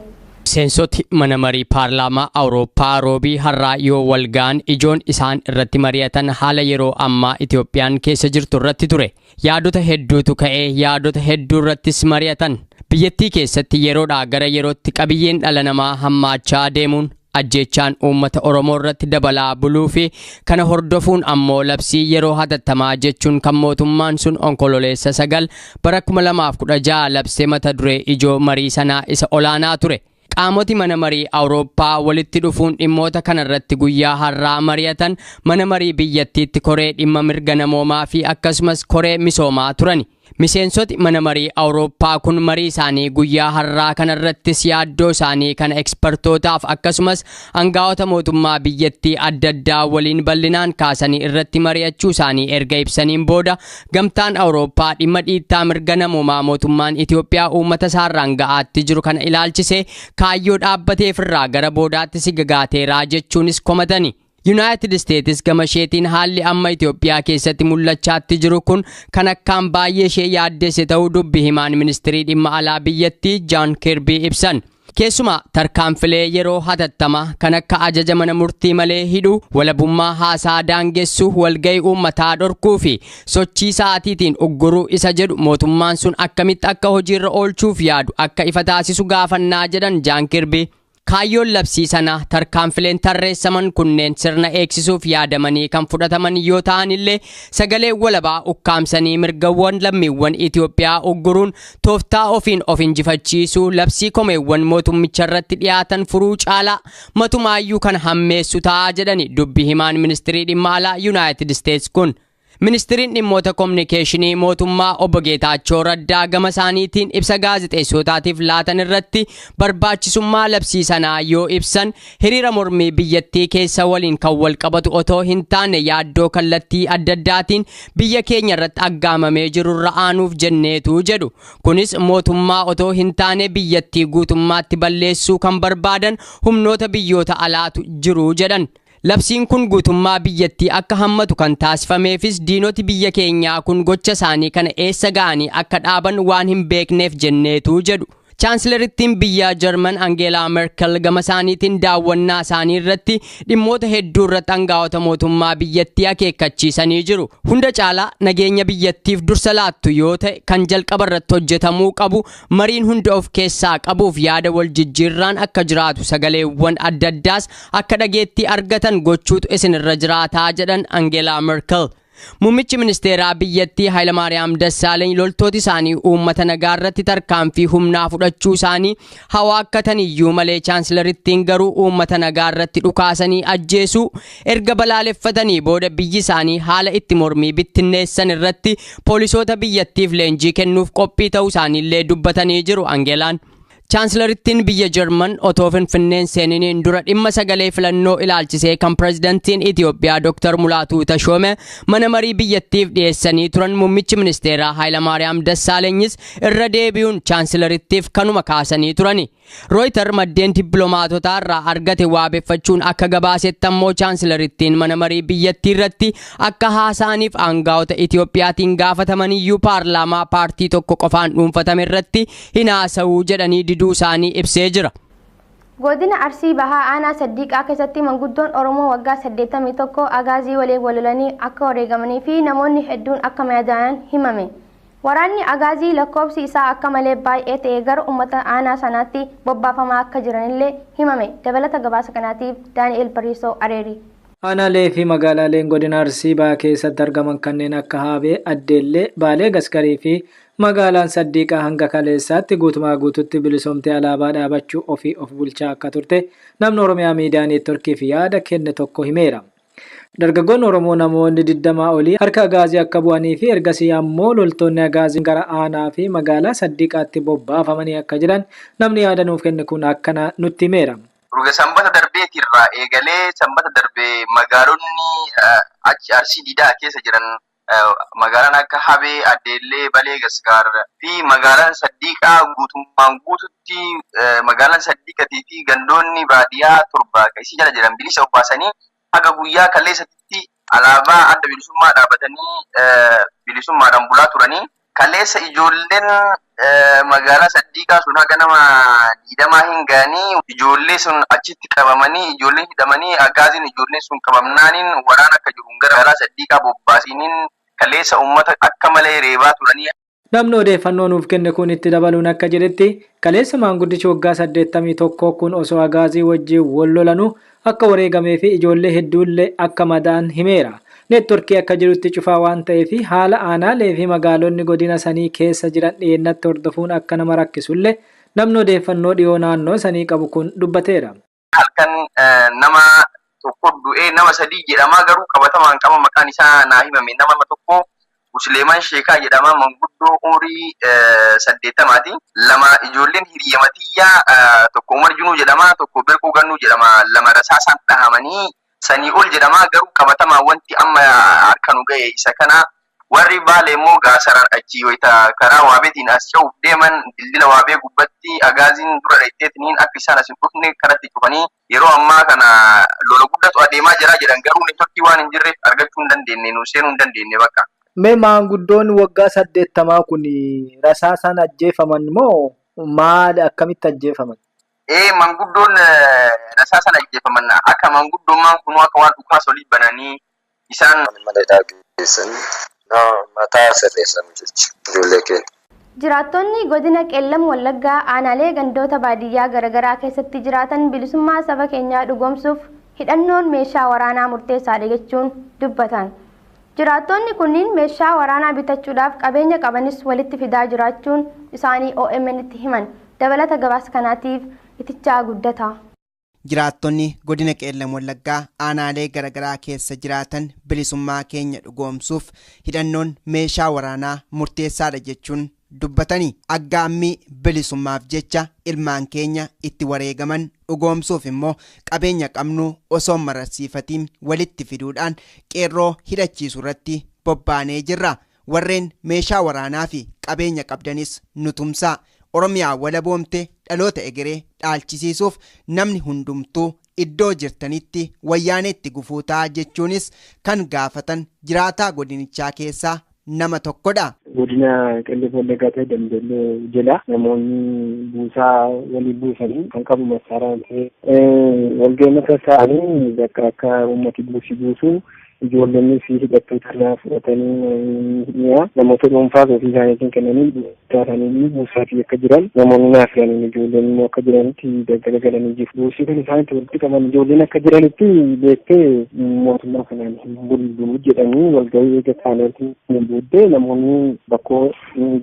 Miseensoti mana marii paarlaamaa Awurooppaa roobii har'aa yoo wal ga'an ijoon isaan irratti mari'atan haala yeroo ammaa Itoophiyaan keessa jirtu irratti ture. Yaadota hedduutu ka'ee yaadota hedduu irrattis mari'atan. Biyyattii keessatti yeroodhaa gara yerootti qabiyyeen dhala namaa hammaachaa deemuun ajjeechaan uummata Oromoo irratti dabalaa buluu fi kana hordofuun ammoo labsii yeroo hatattamaa jechuun kan mootummaan sun onkololeessa 9 bara 2016 labsee mata duree ijoo marii sanaa isa olaanaa ture. Qaamoti mana marii Awurooppaa walitti dhufuun dhimmoota kanarratti guyyaa har'aa mari'atan mana marii biyyattiitti koree dhimma mirga namoomaa fi akkasumas koree misoomaa turani. Miseensoti mana marii Awurooppaa kun marii isaanii guyyaa har'aa kanarrattis yaaddoo isaanii kana ekspertootaaf akkasumas aangaa'ota mootummaa biyyattii adda addaa waliin bal'inaan kaasanii irratti mari'achuu isaanii erga ibsaniin booda gamtaan Awurooppaa dhimma dhiittaa mirga namoomaa mootummaan Itoophiyaa uummata isaarraan ga'aatti jiru kana ilaalchisee kaayyoo dhaabbateefirraa gara boodaatti si gagaateeraa jechuunis komatani. Yuunaayitid Isteetis gama isheetiin haalli amma Itoophiyaa keessatti mul'achaatti jiru kun kan akkaan baay'ee ishee yaaddesse ta'uu dubbi himaan ministirii dhimma alaa biyyattii Jaan Kirbii ibsan. Keessumaa tarkaanfilee yeroo hatattamaa kan akka ajaja mana murtii malee hidhuu, walabummaa haasaa daangessuu, walga'ii uummataa dhorkuu fi sochii sa'aatiitiin ugguruu isa jedhu mootummaan sun akkamitti akka hojiirra oolchuuf yaadu akka ifa taasisu gaafannaa jedhan Jaan Kirbii. Kaayyoon labsii sana tarkaanfileen tarreessaman kunneen sirna eegsisuuf yaadamanii kan fudhataman yoo ta'an illee sagalee walabaa ukkaamsanii mirgawwan lammiiwwan Itoophiyaa ugguruun tooftaa ofiin of injifachiisuu labsii komeewwan mootummicha irratti dhiyaatan furuu caalaa matumaayyuu kan hammeessu ta'a jedhani dubbi himaan ministirii dhimma alaa Yuunaayitid Isteets kun. Ministiriin dhimmoota kominikeeshinii mootummaa obbo Geetaachoo Raddaa gama isaaniitiin ibsa gaazexeessotaatiif laatan irratti barbaachisummaa labsii sanaa yoo ibsan hiriira mormii biyyattii keessa waliin kan wal qabatu otoo hin taane yaaddoo kallattii adda addaatiin biyya keenya irratti aggaamamee jirurra aanuuf jenneetu jedhu. Kunis mootummaa otoo hin taane biyyattii guutummaatti balleessuu kan barbaadan humnoota biyyoota alaatu jiru jedhan. Labsiin kun guutummaa biyyattii akka hammatu kan taasifameefis diinoti biyya keenyaa kun gocha isaanii kana eessa ga'anii akka dhaaban waan hin beekneef jenneetu jedhu. Chaansilarittiin biyya Jarman Angeelaa Merkel gama isaaniitiin daawwannaa isaanii irratti dhimmoota hedduu irratti aangaa'ota mootummaa biyyattii akeekkachiisanii jiru. Hunda caalaa nageenya biyyattiif dursa laattu yoo ta'e kan jalqaba irratti hojjetamuu qabu mariin hunda of keessaa qabuuf yaada wal jijjiirraan akka jiraatu sagaleewwan adda addaas akka dhageettii argatan gochuutu isinirra jiraataa jedhan Angeelaa Merkel. Muummichi ministeeraa biyyattii Hayilamaariyaam Dassaaleny loltooti isaanii uummata nagaa irratti tarkaanfii humnaa fudhachuu isaanii hawaakkatan iyyuu malee chaansilarittiin garuu uummata nagaa irratti dhukaasanii ajjeesuu erga balaaleffatanii booda biyyi isaanii haala itti mormii bittinneessan irratti poolisoota biyyattiif leenjii kennuuf qophii ta'uu isaaniillee dubbatanii jiru Angeelaan. Chaansilarittiin biyya Jarman otoo Finfinneen seeniniin dura dhimma sagalee filannoo ilaalchisee kan pirezidantiin Itiyoophiyaa Dr. Mulaatuu Tashoome mana marii biyyattiif dhiyeessanii turan muummichi ministeeraa Hayilamaariyaam Dassaaleenyis irra deebi'uun chaansilarittiif kanuma kaasanii turani. Rooyiter maddeen dippiloomaatotaa irraa argate waabeffachuun akka gabaasetti ammoo chaansilarittiin mana marii biyyattii irratti akka haasa'aniif aangaa'ota Itiyoophiyaatiin gaafatamaniyyuu paarlaamaa paartii tokko qofaan dhuunfatame irratti hin haasa'uu jedhanii diduu isaanii ibsee jira. Godina Arsii Bahaa Aanaa Saddiiqaa keessatti manguddoon Oromoo waggaa 81 agaazii waliin walolanii akka wareegamanii fi namoonni hedduun akka madaa'an himame. Waraanni agaazii lakkoofsi isaa akka malee baay'ee ta'e gara uummata aanaa sanaatti bobbaafamaa akka jiranillee himame. Dabalata gabaasa kanaatiif Daani'el Bariisoo Areeri. Aanaalee fi magaalaaleen godina Arsii Bahaa keessatti argaman kanneen akka Haabee, Addeellee, Baalee Gaskarii fi magaalaan Saddiiqaa hanga kaleessaatti guutumaa guututti bilisoomtee alaabaa dhaabachuu ofii of bulchaa akka turte namni Oromiyaa Miidiyaa Neetworkiif yaada kenne tokko himeera. Dargaggoonni Oromoo namoonni 20 olii harka agaazii akka bu'anii fi ergasii ammoo loltoonni agaaziin gara aanaa fi magaalaa Saddiiqaatti bobbaafamanii akka jiran namni yaada nuuf kenne kun akkana nutti himeera. Durga sanbata darbeetirraa eegalee sanbata darbee magaalonni achi Arsii Diidaa keessa jiran magaalaan akka Habee, Addeellee, Balee, Gaskaar fi magaalaan Saddiiqaa guutummaan guututti magaalaan Saddiiqatii fi gandoonni baadiyyaa torba isii jala jiran bilisa obbaasanii haga guyyaa kaleessatti alaabaa adda bilisummaa dhaabatanii bilisummaadhaan bulaa turanii kaleessa ijoolleen magaalaa Saddiiqaa sun haga nama 20 hin ga'anii ijoollee sun achitti qabamanii ijoolleen hidhamanii agaaziin ijoolleen sun qabamnaaniin waraana akka jiru gara magaalaa Saddiiqaa bobbaasiniin kaleessa uummata akka malee reebaa turanii. Namni odeeffannoo nuuf kenne kun itti dabaluun akka jedhetti kaleessa maanguddichi waggaa 81 kun osoo agaazii wajjin wal lolanuu akka wareegamee fi ijoollee hedduullee akka madaa'an himeera. Neetworkii akka jirutti cufaa waan ta'eef haala aanaalee fi magaalonni godina sanii keessa jiran dhiyeennatti hordofuun akka nama rakkisullee namni odeeffannoo dhiyoo naannoo sanii qabu kun dubbateera. Halkan nama tokko du'ee nama sadii jedhamaa garuu qabatamaan qaba maqaan isaa naa himame nama tokko Musliimaan Sheekaa jedhama manguddoo umurii 80ti. Lama ijoolleen hiriyyamatiyyaa tokko Umar Junuu jedhama tokko Birquu Gannuu jedhama lama rasaasaan dhahamanii sanii ol jedhama garuu qabatamaa wanti amma harka nu ga'e isa kana warri Baalee immoo gaasaraan achi wayita karaa waabeetiin as ce'uuf deeman dildila waabee gubbatti agaaziin dura dheetteetiniin akka isaan as hin dhufne karatti cufanii yeroo ammaa kana lola guddatu adeemaa jira jedhan garuu neetworkii waan hin jirreef argachuu hin dandeenye nu seenuu hin dandeenye bakka. Mee maanguddoon waggaa 80 kun rasaasaan ajjeefaman moo maal akkamitti ajjeefaman? Manguddoon rasaasaan ajjeefaman akka manguddummaan kunuu akka waan dhukaasa olii bananii isaan. Mana geessan mataa sirreessan jechuudha ijoollee keenya. Jiraattonni godina Qeellam Wallaggaa aanaalee gandoota baadiyyaa garaagaraa keessatti jiraatan bilisummaa saba keenyaa dhugoomsuuf hidhannoon meeshaa waraanaa murteessaadha jechuun dubbatan. Jiraattonni kunniin meeshaa waraanaa bitachuudhaaf qabeenya qabanis walitti fidaa jiraachuun isaanii OMN itti himan. Dabalata gabaasa kanaatiif Itichaa Guddataa. Jiraattonni godina Qeellam Wallaggaa aanaalee garaagaraa keessa jiraatan bilisummaa keenya dhugoomsuuf hidhannoon meeshaa waraanaa murteessaadha jechuun dubbatanii aggaammii bilisummaaf jecha ilmaan keenya itti wareegaman dhugoomsuuf immoo qabeenya qabnu osoo mararsiifatiin walitti fiduudhaan qeerroo hidhachiisuu irratti bobbaanee jirra. Warreen meeshaa waraanaa fi qabeenya qabdanis nu tumsaa. Oromiyaa walaboomte dhaloota egeree dhaalchisiisuuf namni hundumtuu iddoo jirtanitti wayyaaneetti gufuutaa jechuunis kan gaafatan jiraataa godinichaa keessaa nama tokkodha. Godina Qeellam Wallaggaa ta'e Dambeelloo jala namoonni buusaa walii buusanii kan qabu massaaraan ta'e walga'ii mataa isaanii bakka akka uummati buusii buusu Ijoolleen fi hidhattoota irraa fudhatanii mi'a namoota dhuunfaas ofii isaaniitiin kennanii taasisanii buusaatii akka jiran namoonni naaf jiraniin ijoolleen immoo akka jiranitti daggala galanii jiru. Buusii kan isaan itti walitti qaban ijoolleen akka jiranitti beektee mootummaa kanaan hin bullu jedhanii walgahii eega isaaniitiin booddee namoonni bakkoo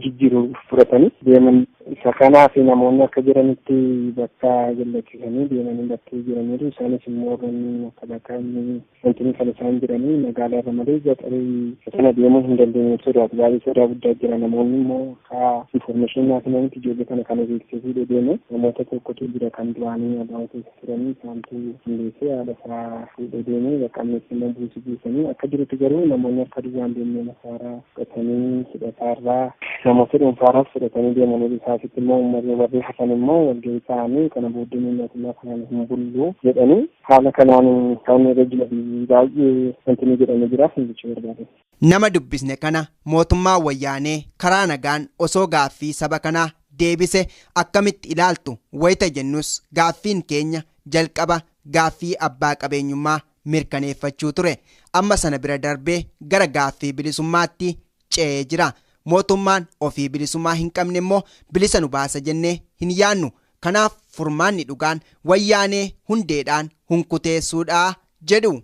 jijjiiru fudhatanii deeman. Isa kanaaf namoonni akka jiranitti bakka jallachiisanii deemanii bakkee jiraniiru. Isaanis immoo warreen makalaakaan wanti kan isaan jiranii magaalaa irra malee gaxarii sana deemuu hin dandeenye sodaatu baay'ee sodaa guddaa jira. Namoonni immoo akka infoormeeshinii naa kennanitti ijoollee kana kana beeksisee fuudhee deeme namoota tokkotu jira kan duraanii abbaa keessa turanii isaantu hundeessee haadha isaa fuudhee deeme bakka ammas immoo buusii buusanii akka jirutti garuu namoonni akka duwwaan deemnee masaaraa fudhatanii hidhataarraa namoota dhuunfaarraas fudhatanii deemanii isaasitti immoo uummatni warri hafan immoo walgahii ta'anii kana booddee mootummaa kanaan hin bullu jedhanii haala kanaan kan irra jira baay'ee wanti ni jedhamee jira jechuu barbaade. Nama dubbisne kana mootummaa wayyaanee karaa nagaan osoo gaaffii saba kanaa deebise akkamitti ilaaltu wayita jennus gaaffiin keenya jalqaba gaaffii abbaa qabeenyummaa mirkaneeffachuu ture. Amma sana bira darbee gara gaaffii bilisummaatti ce'ee jira. Mootummaan ofii bilisummaa hin qabne immoo bilisa nu baasa jennee hin yaannu. Kanaaf furmaanni dhugaan wayyaanee hundeedhaan hunkuteessuudhaa jedhu.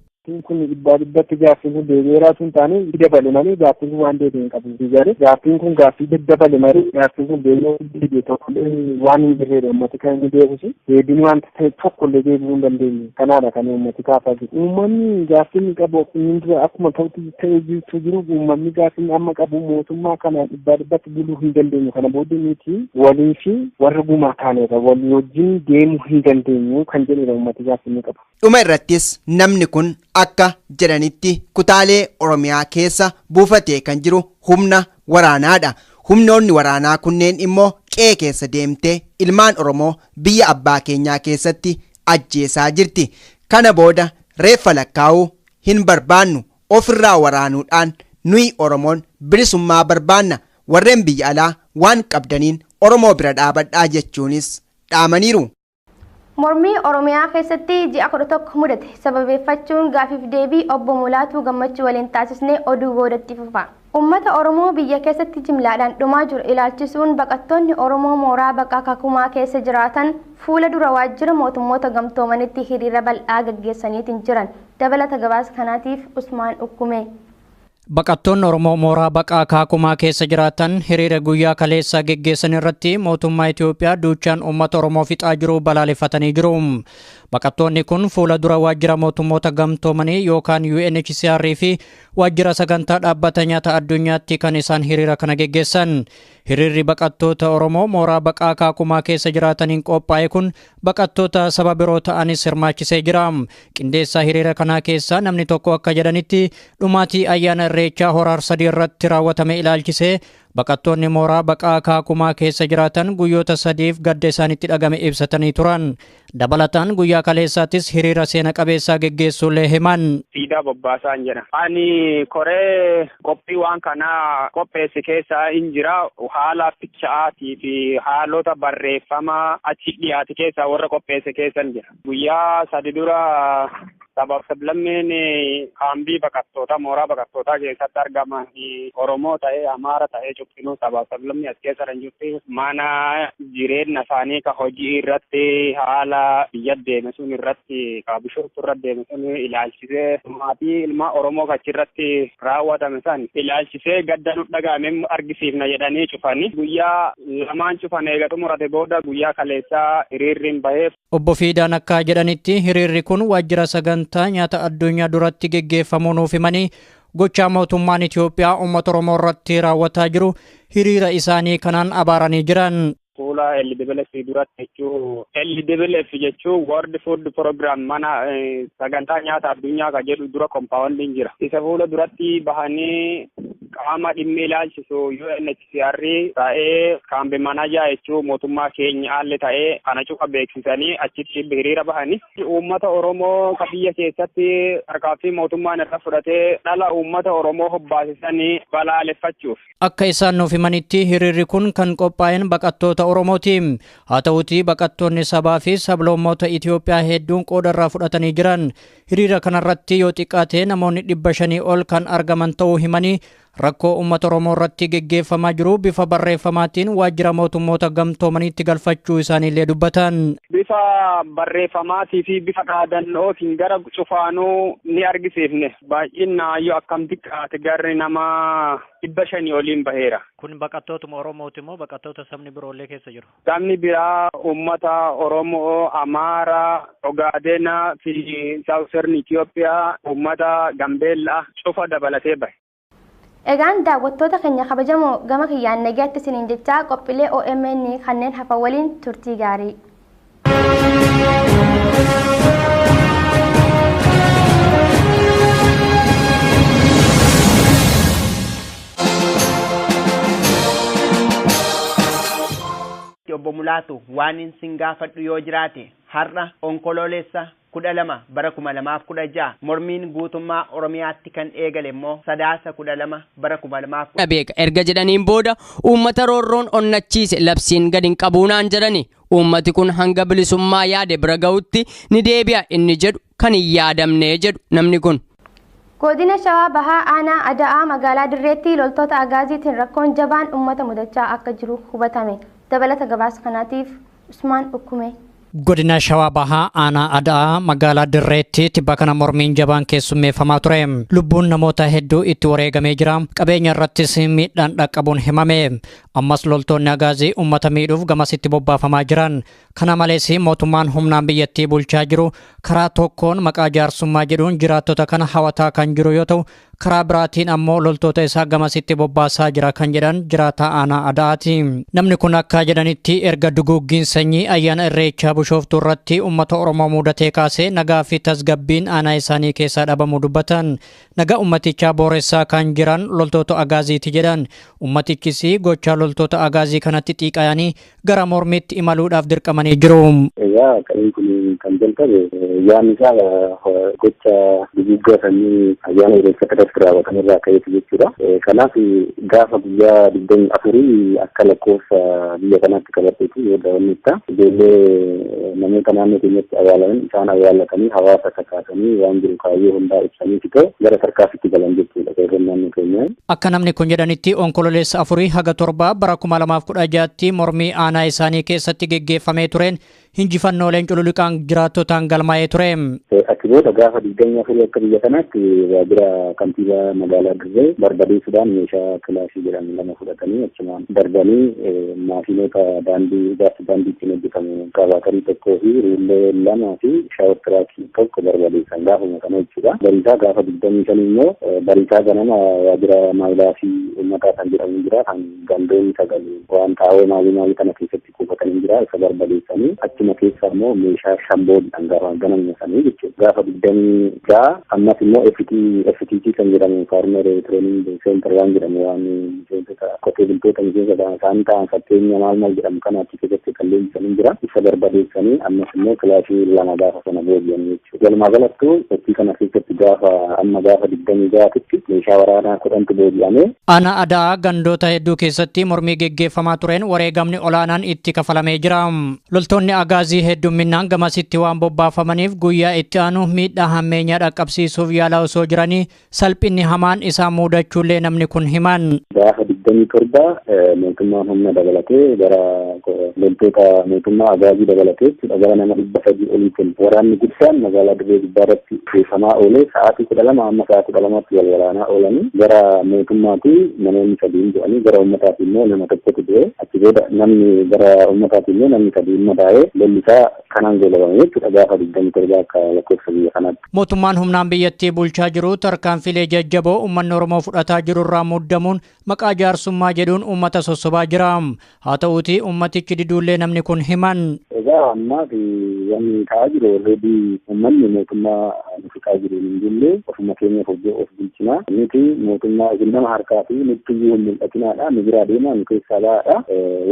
Kun dhibbaa dhibbatti gaaffiin kun deebi'eeraa sun taane dabale malee gaaffiin kun waan deebi'e hin qabu. Gaaffiin kun gaaffii daddabale malee gaaffiin kun deebi'ee tokkollee waan hin jirredha uummati kan inni deebisu. Deebiin wanta ta'e tokkollee deebi'uu hin dandeenye. Kanaadha kan uummati kaasaa jiru. Uummanni gaaffii inni qabu inni dura akkuma ta'utti ta'ee jirtu jiru uummanni gaaffii amma qabu mootummaa kana dhibbaa dhibbatti buluu hin dandeenyu. Kana booddee nuti walii fi warra gumaa taaneerra walii wajjin deemuu hin dandeenyu kan jedhudha uummati gaaffii inni qabu. Dhuma irrattis namni kun akka jedhanitti kutaalee Oromiyaa keessa buufatee kan jiru humna waraanaadha. Humnoonni waraanaa kunneen immoo qe'ee keessa deemtee ilmaan Oromoo biyya abbaa keenyaa keessatti ajjeesaa jirti. Kana booda reeffa lakkaa'uu hin barbaannu. Ofirraa waraanuudhaan nuyi Oromoon bilisummaa barbaanna. Warreen biyya alaa waan qabdaniin Oromoo bira dhaabadhaa jechuunis dhaamaniiru. Mormii Oromiyaa keessatti ji'a 11 mudate sababeeffachuun gaafiif deebii obbo Mulaatuu Gammachuu waliin taasisnee oduu boodatti fufa. Uummata Oromoo biyya keessatti jimlaadhaan dhumaa jiru ilaalchisuun baqattoonni Oromoo mooraa baqaa Kakumaa keessa jiraatan fuula dura waajjira mootummoota gamtoomanitti hiriira bal'aa gaggeessaniitiin jiran. Dabalata gabaasa kanaatiif Usmaan Ukkume. Baqattoonni Oromoo mooraa baqaa Kakumaa keessa jiraatan hiriira guyyaa kaleessaa geggeessan irratti mootummaa Itoophiyaa duuchaan uummata Oromoo fixaa jiru balaaleffatanii jiru. Baqattoonni kun fuula dura waajjira mootummoota gamtoomanii yookaan UNHCR fi waajjira sagantaa dhaabbata nyaata addunyaatti kan isaan hiriira kana geggeessan. Hiriirri baqattoota Oromoo mooraa baqaa Kakumaa keessa jiraataniin qophaa'e kun baqattoota saba biroo ta'anis hirmaachisee jira. Qindeessaa hiriira kanaa keessaa namni tokko akka jedhanitti dhumaatii ayyaana Irreechaa Hora Arsadii irratti raawwatame ilaalchisee baqattoonni mooraa baqaa Kakumaa keessa jiraatan guyyoota sadiif gadda isaanitti dhagame ibsatanii turan. Dabalataan guyyaa kaleessaattis hiriira seena qabeessaa geggeessuullee himan. Siidaa Bobbaasaan jedha. Ani koree qophii waan kanaa qopheesse keessaa hin jira. Haala ficha'aatii fi haalota barreeffama achi dhiyaate keessaa warra qopheesse keessa hin jira. Guyyaa sadi dura sabaaf sablammeen kaambii baqattootaa mooraa baqattootaa keessatti argaman Oromoo ta'ee Amaara ta'ee cuftinuu sabaaf sablammii as keessa kan jirti mana jireenya isaanii ka hojii irratti haala biyya deeme sun irratti ka Bishooftuu irra deeme sun ilaalchisee maatii ilmaa Oromoo kachirratti raawwatame san ilaalchisee gadda nu dhaga'ame argisiifna jedhanii cufanii guyyaa lamaan cufan eega xumurate booda guyyaa kaleessaa hiriirri hin baheef. Obbo Fiidaan akka jedhanitti hiriirri kun waajjira sagantaa nyaata addunyaa duratti geggeeffamuu nuuf himanii gochaa mootummaan Itoophiyaa uummata Oromoo irratti raawwataa jiru hiriira isaanii kanaan abaaranii jiran. Fuula LWF duratti jechuu LWF jechuun World Food Program mana sagantaa nyaata addunyaa ka jedhu dura kompaawundiin jira. Isa fuula duratti bahanii Qaama dhimmi ilaalchisu UNHCR ta'ee kaambi manajaa jechuun mootummaa keenya haalli ta'ee kana cufa beeksisanii achitti hiriira bahani. Uummata Oromoo ka biyya keessatti tarkaanfii mootummaan irra fudhatee dhala uummata Oromoo hobbaasisanii balaaleffachuuf. Akka isaan nuuf himanitti hiriirri kun kan qophaa'een baqattoota Oromooti. Haa ta'uutii baqattoonni sabaa fi sablammoota Itoophiyaa hedduun qooda irraa fudhatanii jiran. Hiriira kanarratti yoo xiqqaate namoonni 500 ol kan argaman ta'uu himanii rakkoo uummata Oromoo irratti geggeeffamaa jiru bifa barreeffamaatiin waajjira mootummoota gamtoomaniitti galfachuu isaaniillee dubbatan. Bifa barreeffamaatii fi bifa dhaadannootiin gara cufaanuu ni argisiifne. Baay'inaan yoo akkam xiqqaate garri nama 500 oliin baheera. Kun baqattootuma Oromooti moo baqattoota sabni biroollee keessa jiru? Sabni biraa uummata Oromoo, Amaaraa, Ogaadenaa fi Saawusern Itoophiyaa, uummata Gambeellaa cufa dabalatee bahe. Egaan daawwattoota keenya kabajamoo gama kiyyaan nagaatti isiniin jechaa qophiilee OMN kanneen hafan waliin turtii gaarii. Obbo Mulaatu waan isin gaafadhu yoo jiraate har'a onkoloolessa 12 bara 2016 mormiin guutummaa Oromiyaatti kan eegale immoo sadaasa 12 bara 2010 beeka erga jedhaniin booda uummata roorroon onnachiise labsiin gadi hin qabuunaan jedhani uummati kun hanga bilisummaa yaade bira ga'utti ni deebi'a inni jedhu kan hin yaadamne jedhu namni kun. Godina Shawaa Bahaa Aanaa Ada'aa magaalaa Dirreetti loltoota Agaaziitiin rakkoon jabaan uummata mudachaa akka jiru hubatame. Dabalata gabaasa kanaatiif Usmaan Ukkume. Godina Shawaa Bahaa Aanaa Ada'aa magaalaa Dirreetti tibba kana mormiin jabaan keessummeeffamaa ture. Lubbuun namoota hedduu itti wareegamee jira. Qabeenya irrattis miidhaan dhaqqabuun himame. Ammas loltoonni Agaazii uummata miidhuuf gamasitti bobbaafamaa jiran. Kana malees mootummaan humnaan biyyattii bulchaa jiru karaa tokkoon maqaa jaarsummaa jedhuun jiraattota kana hawataa kan jiru yoo ta'u, karaa biraatiin ammoo loltoota isaa gamasitti bobbaasaa jira kan jedhan jiraataa Aanaa Ada'aati. Namni kun akka jedhanitti erga duguuggiin sanyii ayyaana Irreechaa Bishooftuu irratti uummata Oromoo mudatee kaasee nagaa fi tasgabbiin aanaa isaanii keessaa dhabamuu dubbatan. Nagaa uummatichaa booressaa kan jiran loltoota Agaaziiti jedhan. Uummatichis gochaa loltoota Agaazii kanatti xiiqayanii gara mormiitti imaluudhaaf dirqamanii jiru. Egaa qabiin kun kan jalqabe yaadni isaa gocha duguuggaa sanyii ayyaana Irreechaa irratti raawwatan irraa ka'eetu jechuudha. Kanaaf gaafa guyyaa 24 akka lakkoofsa biyya kanaatti qabateetu yoo daawwanneetta ijoollee namoota naannoo keenyatti awwaalaman isaan awwaallatanii hawaasa kakaasanii waan jiru kaayyoo hundaa ibsanii fitoo gara tarkaanfiitti galan jechuudha qeerroon naannoo keenyaa. Akka namni kun jedhanitti onkololeessa 4 haga 7 bara 2016tti mormii aanaa isaanii keessatti geggeeffamee tureen injifannooleen cululuqaan jiraattotaan galmaa'ee ture. Achi booda gaafa 24 akka biyya kanaatti waajjira kantiibaa magaalaa Dirree barbadeessuudhaan meeshaa kilaashii jedhamu lama fudhatanii achumaan darbanii maashinoota daandii ijaarsa daandii ittiin hojjetamu qabaatanii tokkoo fi ruullee 2 fi shaawor tiraakii tokko barbadeessan gaafuma kana jechuudha. Bariisaa gaafa 25 immoo bariisaa ganama waajjira maayilaa fi uummataa kan jedhamu jira kan gandoonni sagal waan taa'oo maalii maalii kana keessatti kuufatanii jira isa barbadeessanii achuma keessa immoo meeshaa shamboodhaan gaafa ganamuma sanii jechuudha. Gaafa 26 ammas immoo FTC kan jedhamu Farmer Training Center waan jedhamu waan miseensota qotee bultoota miseensa isaanii ta'an fakkeenya maal maal jedhamu kana achi keessatti kan leenjisanii jira. Isa barbadeessanii ammas immoo kilaashii 2 gaafa sana booji'an jechuudha. Walumaa galattuu sochii kana keessatti gaafa amma gaafa 26tti meeshaa waraanaa 10tu booji'ame. Aanaa Ada'aa gandoota hedduu keessatti mormii geggeeffamaa tureen wareegamni olaanaan itti kafalamee jira. Loltoonni Agaazii hedduminaan gamasitti waan bobbaafamaniif guyyaa itti aanu miidhaa hammeenyaa dhaqqabsiisuuf yaalaa osoo jiranii salphinni hamaan isaa mudachuullee namni kun himan. Gaafa 27 mootummaan humna dabalatee gara loltoota mootummaa Agaazii dabalatee gara nama 300 oliitiin waraanni guddaan magaalaa Dirree gubbaa irratti geeffamaa oolee sa'aatii 12 amma sa'aatii 12tti wal waraanaa oolanii gara mootummaatti namoonni 3 du'anii gara uummataatti immoo nama tokkotu du'e achi booda namni gara uummataatti immoo namni 3 madaa'ee lolli isaa kanaan goolabame jechuudha gaafa 27 akka lakkoofsa biyya kanaatti. Mootummaan humnaan biyyattii bulchaa jiru tarkaanfilee jajjaboo uummanni Oromoo fudhataa jiru irraa muddamuun maqaa jaarsummaa jedhuun uummata sossobaa jira. Haa ta'uutii uummatichi diduullee namni kun himan. Egaa ammaa fi wanni ta'aa jiru already uummanni mootummaa nu fixaa jiru hin bulle, ofuma keenyaaf of bulchinaa. Nuti mootummaa isin nama harkaa fi nutti iyyuu hin mul'atinaadha, nu biraa deemaa, nu keessaa ba'aadha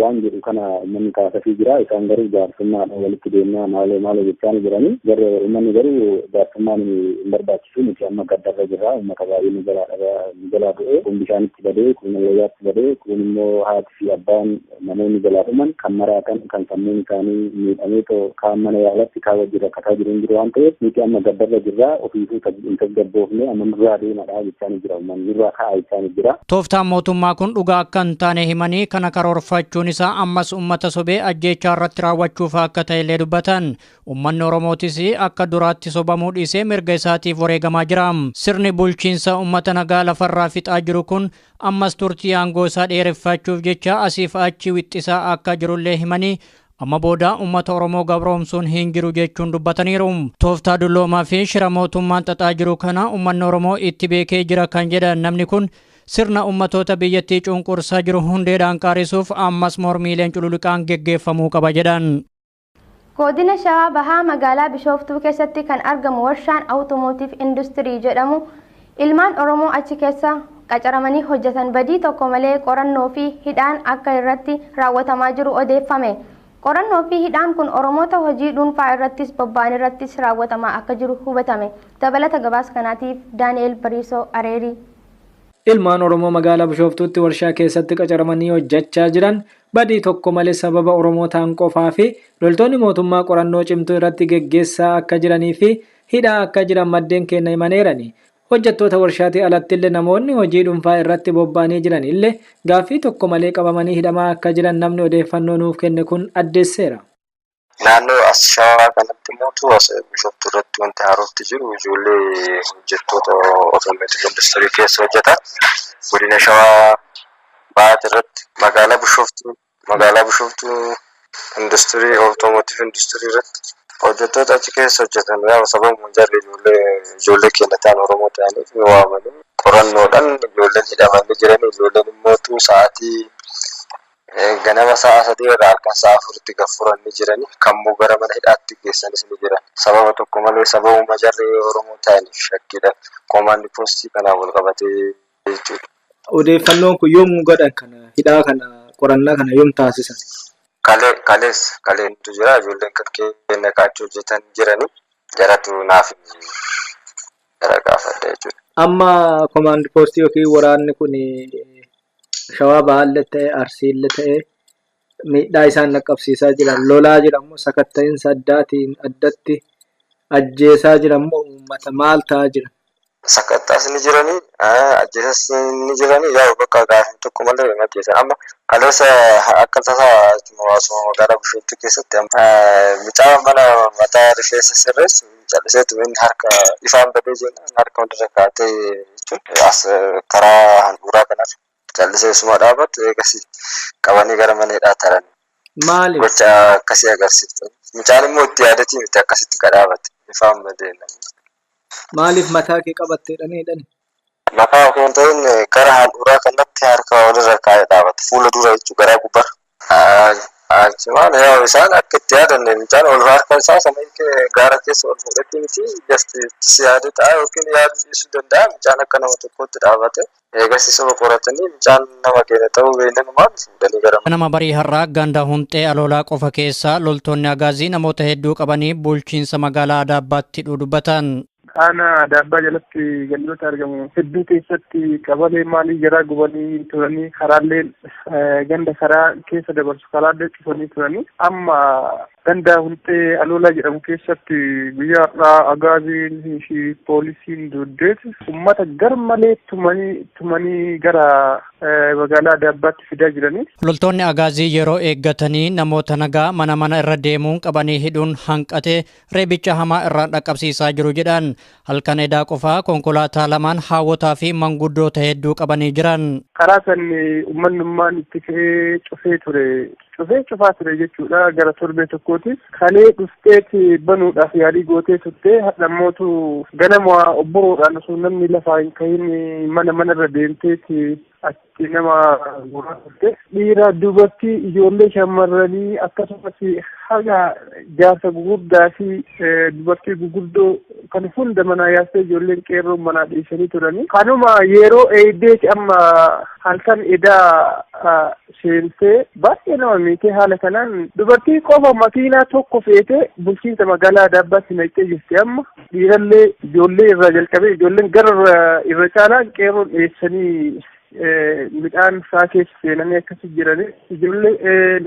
waan jedhu kana uummanni kaasafii jira. Isaan garuu jaarsummaadhaan walitti deemnaa maaloo maaloo jechaa ni jiranii. Uummanni garuu jaarsummaan hin barbaachisu, nuti amma gaddarra jirra. Uummata baay'ee nu jalaa du'e, kun bishaanitti badee, kun wayyaatti badee, kun immoo haati fi abbaan namoonni jalaa dhuman, kan maraatan, kan sammuun isaanii miidhamee kaan mana yaalatti kaan wajjin rakkataa jiru hin jiru waan ta'eef nuti amma gaddarra jirra. Ofiifuu hin tasgabboofne, amma nurraa deemadha jechaa ni jira, uummanni nurraa ka'a jechaa ni jira. Tooftaan mootummaa kun dhugaa akka hin taane himanii kana karoorfachuun isaa ammas uummata sobee ajjeechaa irratti raawwachuuf akka ta'ellee dubbatan. Uummanni Oromootis akka duraatti sobamuu dhiisee mirga isaatiif wareegamaa jira. Sirni bulchiinsa uummata nagaa lafarraa fixaa jiru kun ammas turtii aangoo isaa dheereffachuuf jecha asiif achi wixxisaa akka jirullee himanii amma booda uummata Oromoo gabroomsuun hin jiru jechuun dubbataniiru. Tooftaa dulloomaa fi shira mootummaan xaxaa jiru kana uummanni Oromoo itti beekee jira kan jedhan namni kun sirna uummatoota biyyattii cunqursaa jiru hundeedhaan qaarisuuf ammas mormiileen cululuqaan geggeeffamuu qaba jedhan. Godina Shawaa Bahaa magaalaa Bishooftuu keessatti kan argamu warshaan Awutomootiif Industirii jedhamu ilmaan Oromoo achi keessa qacaramanii hojjetan badii tokko malee qorannoo fi hidhaan akka irratti raawwatamaa jiru odeeffame. Qorannoo fi hidhaan kun Oromoota hojii dhuunfaa irrattis bobba'an irrattis raawwatamaa akka jiru hubatame. Dabalata gabaasa kanaatiif Daani'el Bariisoo Areerii. Ilmaan Oromoo magaalaa Bishooftuutti warshaa keessatti qacaramanii hojjechaa jiran badii tokko malee sababa Oromoo ta'an qofaa fi loltoonni mootummaa qorannoo cimtuu irratti geggeessaa akka jiranii fi hidhaa akka jiran maddeen keenya himaneerani. Hojjettoota warshaatii alatti illee namoonni hojii dhuunfaa irratti bobba'anii jiran illee gaaffii tokko malee qabamanii hidhamaa akka jiran namni odeeffannoo nuuf kenne kun addeesseera. Naannoo as Shawaa kanatti immoo as Bishooftuu irratti wanti haarofti jiru ijoollee hojjettoota otomotiiv industirii keessa hojjetan. Godina Shawaa Bahaati irratti magaalaa Bishooftuu industirii otomotiiv industirii irratti hojjettoota achi keessa hojjetan yaa sababuma jarri ijoollee keenya ta'an Oromoo ta'aniif ni waamanii qorannoodhaan ijoolleen hidhamanii jiran. Ijoolleen immoo sa'aatii ganama sa'a 3 irraa halkan sa'a 4tti gaffuran ni jirani, kammoo gara mana hidhaatti geessanis ni jiran. Sababa tokko malee sababuma jarri Oromoo ta'aniif shakkiidhaan koomaandi poostii kanaan wal qabatee jechuudha. Odeeffannoon kun yoom godhan kana hidhaa kana qorannaa kana yoom taasisan? Kaleentu jira, ijoolleen kan keenya kaachoo hojjetan jirani, jaratu naaf jara gaafadha jechuudha. Amma koomaandi poostii yookiin waraanni kun Shawaa Bahaallee ta'e Arsiillee ta'e miidhaa isaan dhaqqabsiisaa jiran, lolaa jiran moo sakatta'iinsa addaatiin addatti ajjeesaa jiran moo uummata maal ta'aa jira? Sakattaas ni jiranii, ajjeesas ni jiranii, yaa bakka gaaffii tokko malee hin ajjeesan. Amma kaleessa akka tasaa asuma magaalaa Bishooftuu keessatti mucaa mana mataa rifeensa sirreessu calliseetu inni harka ifaan badee jennaan harka hundarra kaa'atee jechuun as karaa handhuuraa kanarra callisee suma dhaabatu eegas qabanii gara mana hidhaa taran. Maaliif? Gocha akkasii agarsiiftu. Mucaan immoo itti yaadatii miti akkasitti kadhaabate ifaan badee. Maaliif mataa kee qabattee hidhani? Mataa osoo hin ta'in gara handhuuraa kanatti harka walirra kaa'ee dhaabate. Fuula dura jechuun garaa gubbaarra. Achumaan yaa isaan akka itti yaadanne mucaan ol harka isaa sana gaara keessa ol fuudhatti miti just si yaade ta'a yookiin yaadu dhiisuu danda'a. Mucaan akka nama tokkootti dhaabate. Eegas isuma qoratanii mucaan nama keenya ta'uu beeyladumaan fuudhanii gara Nama barii har'aa ganda Hunxee Aloolaa qofa keessaa loltoonni Agaazii namoota hedduu qabanii bulchiinsa magaalaa Adaabbaatti hidhuu dubbatan. Aanaa Adaabbaa jalatti gandoota argamu hedduu keessatti qabalee maalii garaa gubanii turanii, karaalee ganda karaa keessa dabarsu karaalee cufanii turanii. Amma ganda Hunxee Aloolaa jedhamu keessatti guyyaa har'aa Agaaziin fi poolisiin duddeetu uummata gar malee tumanii gara magaalaa Adaabbaatti fidaa jiranii. Loltoonni Agaazii yeroo eeggatanii namoota nagaa mana mana irra deemuun qabanii hidhuun hanqatee reebicha hamaa irraan dhaqqabsiisaa jiru jedhan. Halkan edaa qofaa konkolaataa lamaan haawwotaa fi manguddoota hedduu qabanii jiran. Karaa san uummanummaan itti ka'ee cufee ture. Cufee cufaa ture jechuudha gara torbee tokkooti. Kalee dhufteeti banuudhaaf yaalii gootee turte. Hadhammootu ganama obboroodhaan osoo namni lafaa hin kahin mana manarra deemteeti achi nama guuraa turte. Dhiira, dubartii, ijoollee shamarranii akkasumas haga jaarsa gugurdaa fi dubartii guguddoo Kan hunda manaa yaastee ijoolleen qeerroo manaa dhiisanii turanii. Kanuma yeroo eedeeti amma halkan edaa seentee baay'ee nama miitee haala kanaan dubartii qofa makiinaa tokko feetee bulchiinsa magaalaa Adaabbaatti naqxee jirti amma. Dhiirallee ijoollee irraa jalqabee ijoolleen gara irra caalaan qeerroon dhiyeessanii midhaan isaa keessa seenanii akkasi jiranii ijoollee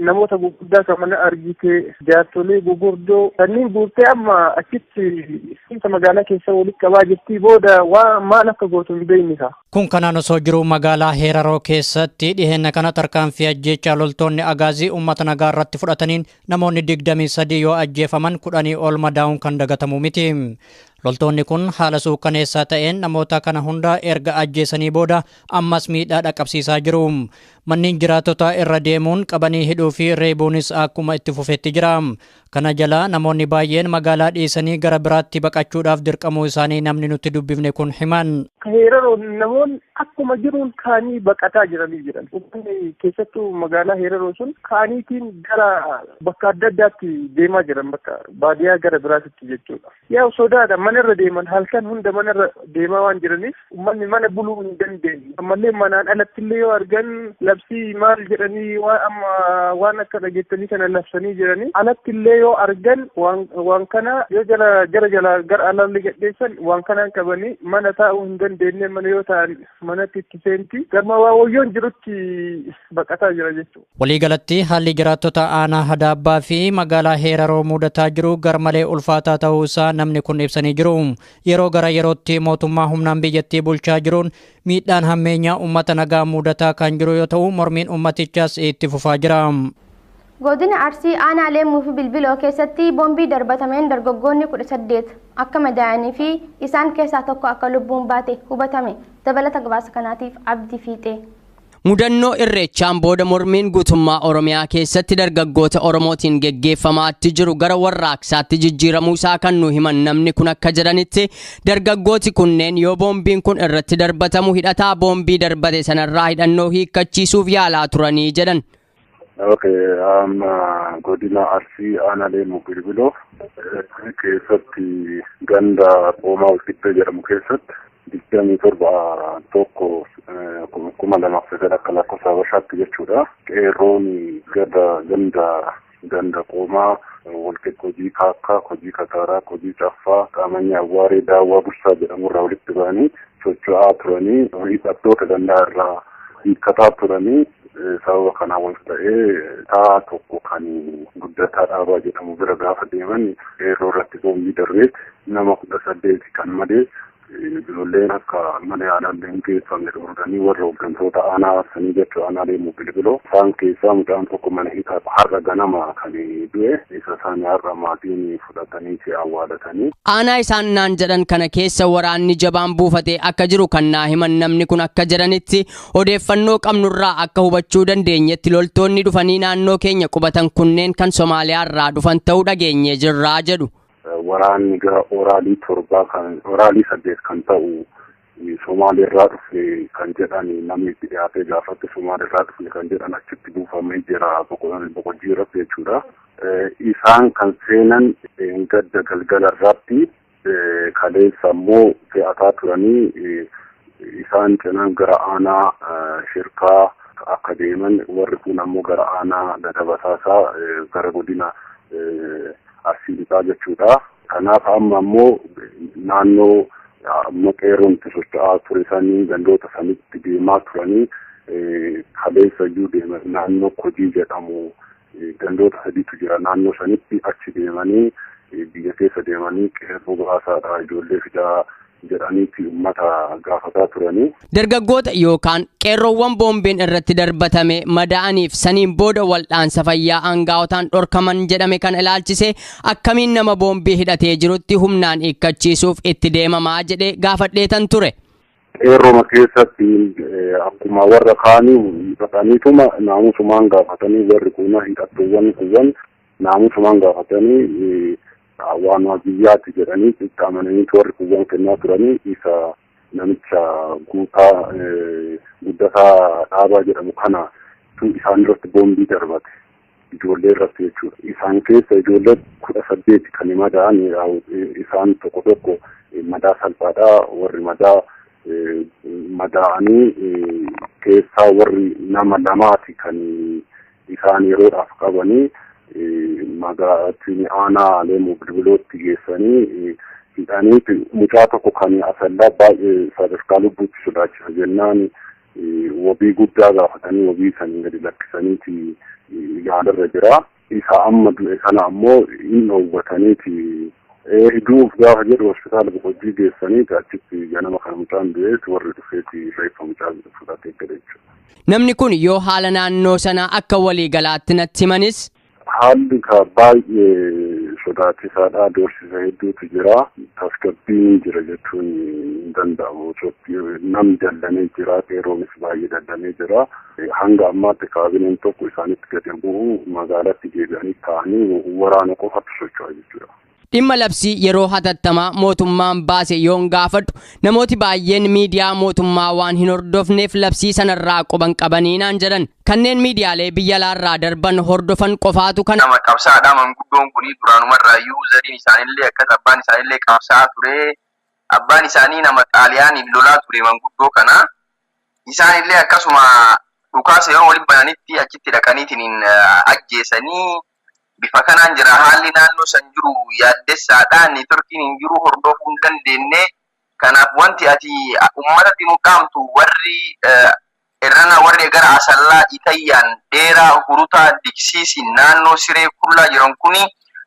namoota gurguddaa kan mana argite jaartolee gurguddoo kanneen guurtee amma achitti bulchiinsa magaalaa keessa walitti qabaa jirti booda waa maal akka gootu hin beekne ta'a. Kun kanaan osoo jiru magaalaa Heeraroo keessatti dhiheenya kana tarkaanfii ajjeechaa loltoonni agaazii uummata nagaa irratti fudhataniin namoonni 23 yoo ajjeefaman 10 ol madaa'uun kan dagatamu miti. Loltoonni kun haala suukkaneessaa ta'een namoota kana hunda erga ajjeesanii booda ammas miidhaa dhaqqabsiisaa jiru. Manneen jiraattotaa irra deemuun qabanii hidhuu fi reebuunis akkuma itti fufetti jira. Kana jala namoonni baay'een magaalaa dhiisanii gara biraatti baqachuudhaaf dirqamuu isaanii namni nuti dubbifne kun himan. Heeraroo namoonni akkuma jiruun kaanii baqataa jiranii jiran. Uummanni keessattuu magaalaa Heeraroo sun kaaniitiin gara bakka adda addaatti deemaa jiran bakka baadiyyaa gara biraatitti jechuudha. Yaa sodaadha mana irra deeman halkan hunda mana irra deemaa waan jiraniif uummanni mana buluu hin dandeenye. Ammallee manaan alattillee yoo argan labsii maal jedhanii waan amma waan akka dhageettanii kana labsanii jiranii alattillee yoo argan waan kana yoo jala jara jala gara alalli gadheessan waan kanaan qabanii mana taa'uu hin dandeenye mana yoo ta'an manatti itti seenti garma waa wayyoon jirutti baqataa jira jechuudha. Waliigalatti haalli jiraattota aanaa Hadaabbaa fi magaalaa Heeraroo mudataa jiru garmalee ulfaataa ta'uu isaa namni kun ibsanii jiru. Yeroo gara yerootti mootummaa humnaan biyyattii bulchaa jiruun miidhaan hammeenyaa uummata nagaa mudataa kan jiru yoo ta'u mormiin uummatichaas itti fufaa jira. Godina Arsii aanaa Leemmuu fi Bilbiloo keessatti boombii darbatameen dargaggoonni 18 akka madaa'anii fi isaan keessaa tokko akka lubbuun baate hubatame. Dabalata gabaasa kanaatiif Abdii Fiixee. Mudannoo irreechaan booda mormiin guutummaa Oromiyaa keessatti dargaggoota Oromootiin geggeeffamaatti jiru gara warraaqsaatti jijjiiramuu isaa kan nu himan namni kun akka jedhanitti dargaggooti kunneen yoo boombiin kun irratti darbatamu hidhataa boombii darbate sanarraa hidhannoo hiikkachiisuuf yaalaa turanii jedhan. Okay, amma godina Arsii aanaa Leemmuu Bilbiloo keessatti ganda Qoomaa Walqixxee jedhamu keessatti 27 1 2009 akka lakkoofsa Habashaatti jechuudha. Qeerroon gada ganda Qoomaa Walqixxee Kojii Kaakkaa, Kojii Kataaraa, Kojii Caffaa, Qaamanya Awwaaree, Daawwaa Bursaa jedhamurraa walitti ba'anii socho'aa turanii hidhattoota gandaa irraa hiikkataa turanii sababa kanaa wal ta'ee taa tokko kan guddataa dhaabaa jedhamu bira gaafa deeman qeerroo irratti boombii darbee nama 18 kan malee ijoolleen akka mana yaalaallee hin geeffamne dhorganii warra hooggantoota aanaa sanii jechuu aanaa Leemmuu Bilbiloo isaan keessaa mucaan tokko mana hidhaa har'a ganama kan du'e isa isaan har'a maatiin fudhatanii si awwaalatanii. Aanaa isaan naan jedhan kana keessa waraanni jabaan buufatee akka jiru kan naa himan namni kun akka jedhanitti odeeffannoo qabnurraa akka hubachuu dandeenyetti loltoonni dhufanii naannoo keenya qubatan kunneen kan Somaaliyaarraa dhufan ta'uu dhageenye jirraa jedhu. Waraanni gara oraalii 7 kan oraalii 8 kan ta'u Somaaliirraa dhufe kan jedhan namni itti dhiyaatee gaafate Somaaliirraa dhufe kan jedhan achitti buufamee jira boqojjii irratti jechuudha. Isaan kan seenan gadda galgala irratti kaleessa immoo fe'ataa turanii isaan cinaan gara aanaa shirkaa akka deeman warri kun ammoo gara aanaa Gadabasaasaa gara godina Arsii lixaa jechuudha. Kanaaf amma ammoo naannoo amma qeerroon itti socho'aa ture sanii gandoota sanitti deemaa turanii kaleessa iyyuu deeman naannoo Kojii jedhamu gandoota sadiitu jira naannoo sanitti achi deemanii biyya keessa deemanii qeerroo baasaadha ijoollee fidaa jedhaniiti uummata gaafataa turanii. Dargaggoota yookaan qeerroowwan boombiin irratti darbatame madaa'aniif saniin booda wal'aansa fayyaa aangaa'otaan dhorkaman jedhame kan ilaalchise akkamiin nama boombii hidhatee jirutti humnaan hiikkachiisuuf itti deemamaa jedhee gaafadheetan ture. Qeerrooma keessatti akkuma warra kaanii hidhataniituma naamusumaan gaafatanii warri kun hidhattuuwwan kuwwan naamusumaan gaafatanii waan biyyaatti jedhanii itti amananii warri kuwwan kennaa turanii isa namicha guutaa guddataa dhaabaa jedhamu kana isaan irratti boombii darbate. Ijoollee irratti jechuudha. Isaan keessa ijoollee 18 kan madaa'an, isaan tokko tokko madaa salphaadha. Warri madaa madaa'anii keessaa warri nama lamaati kan isaan yeroodhaaf qabanii magaalattiin aanaa Leemuu Bilbilootti geessanii hidhanii, mucaa tokko kan Asallaa baay'ee sadarkaa lubbuutti sodaachisa jennaan wabii guddaa gaafatanii wabii sanii gadi lakkisaniiti yaalarra jira. Isa amma du'e kana ammoo hin dhoowwataniiti du'uuf gaafa jedhu hospitaala Boqojjii geessaniiti achitti ganama kana mucaan du'eeti warri dhufeeti reeffa mucaa fudhatee gale jechuudha. Namni kun yoo haala naannoo sanaa akka waliigalaatti natti himanis. Haalli ka baay'ee sodaachisaadha. Doorsisa hedduutu jira. Tasgabbiin jira jechuun hin danda'amu. Namni dallanee jira. Qeerroonis baay'ee dallanee jira. Hanga ammaatti kaabineen tokko isaanitti gadi bu'u magaalatti deebi'anii taa'anii waraana qofatu socho'a jechuudha. Dhimma labsii yeroo hatattamaa mootummaan baase yoon gaafadhu, namooti baay'een miidiyaa mootummaa waan hin hordofneef labsii sanarraa quban qabanii naan jedhan. Kanneen miidiyaalee biyya alaarraa darban hordofan qofaatu kana. Nama qabsaadha manguddoon kuni duraanumarraayyuu, zariin isaanillee akkas, abbaan isaanillee qabsaa ture. Abbaan isaanii nama Xaaliyaaniin lolaa ture manguddoo kana. Isaanillee akkasuma dhukaasa yeroo waliin bananitti achitti dhaqaniitiin ajjeesanii. Bifa kanaan jira haalli naannoo san jiru yaaddessaadha. Neetworkiin hin jiru, hordofuu hin dandeenye. Kanaaf wanti ati uummatatti nu dhaamtu, warri irrana, warri gara Asallaa, Itayyaan, Dheeraa, Hurutaa, Diksiisi, naannoo Siree Kullaa jiran kuni,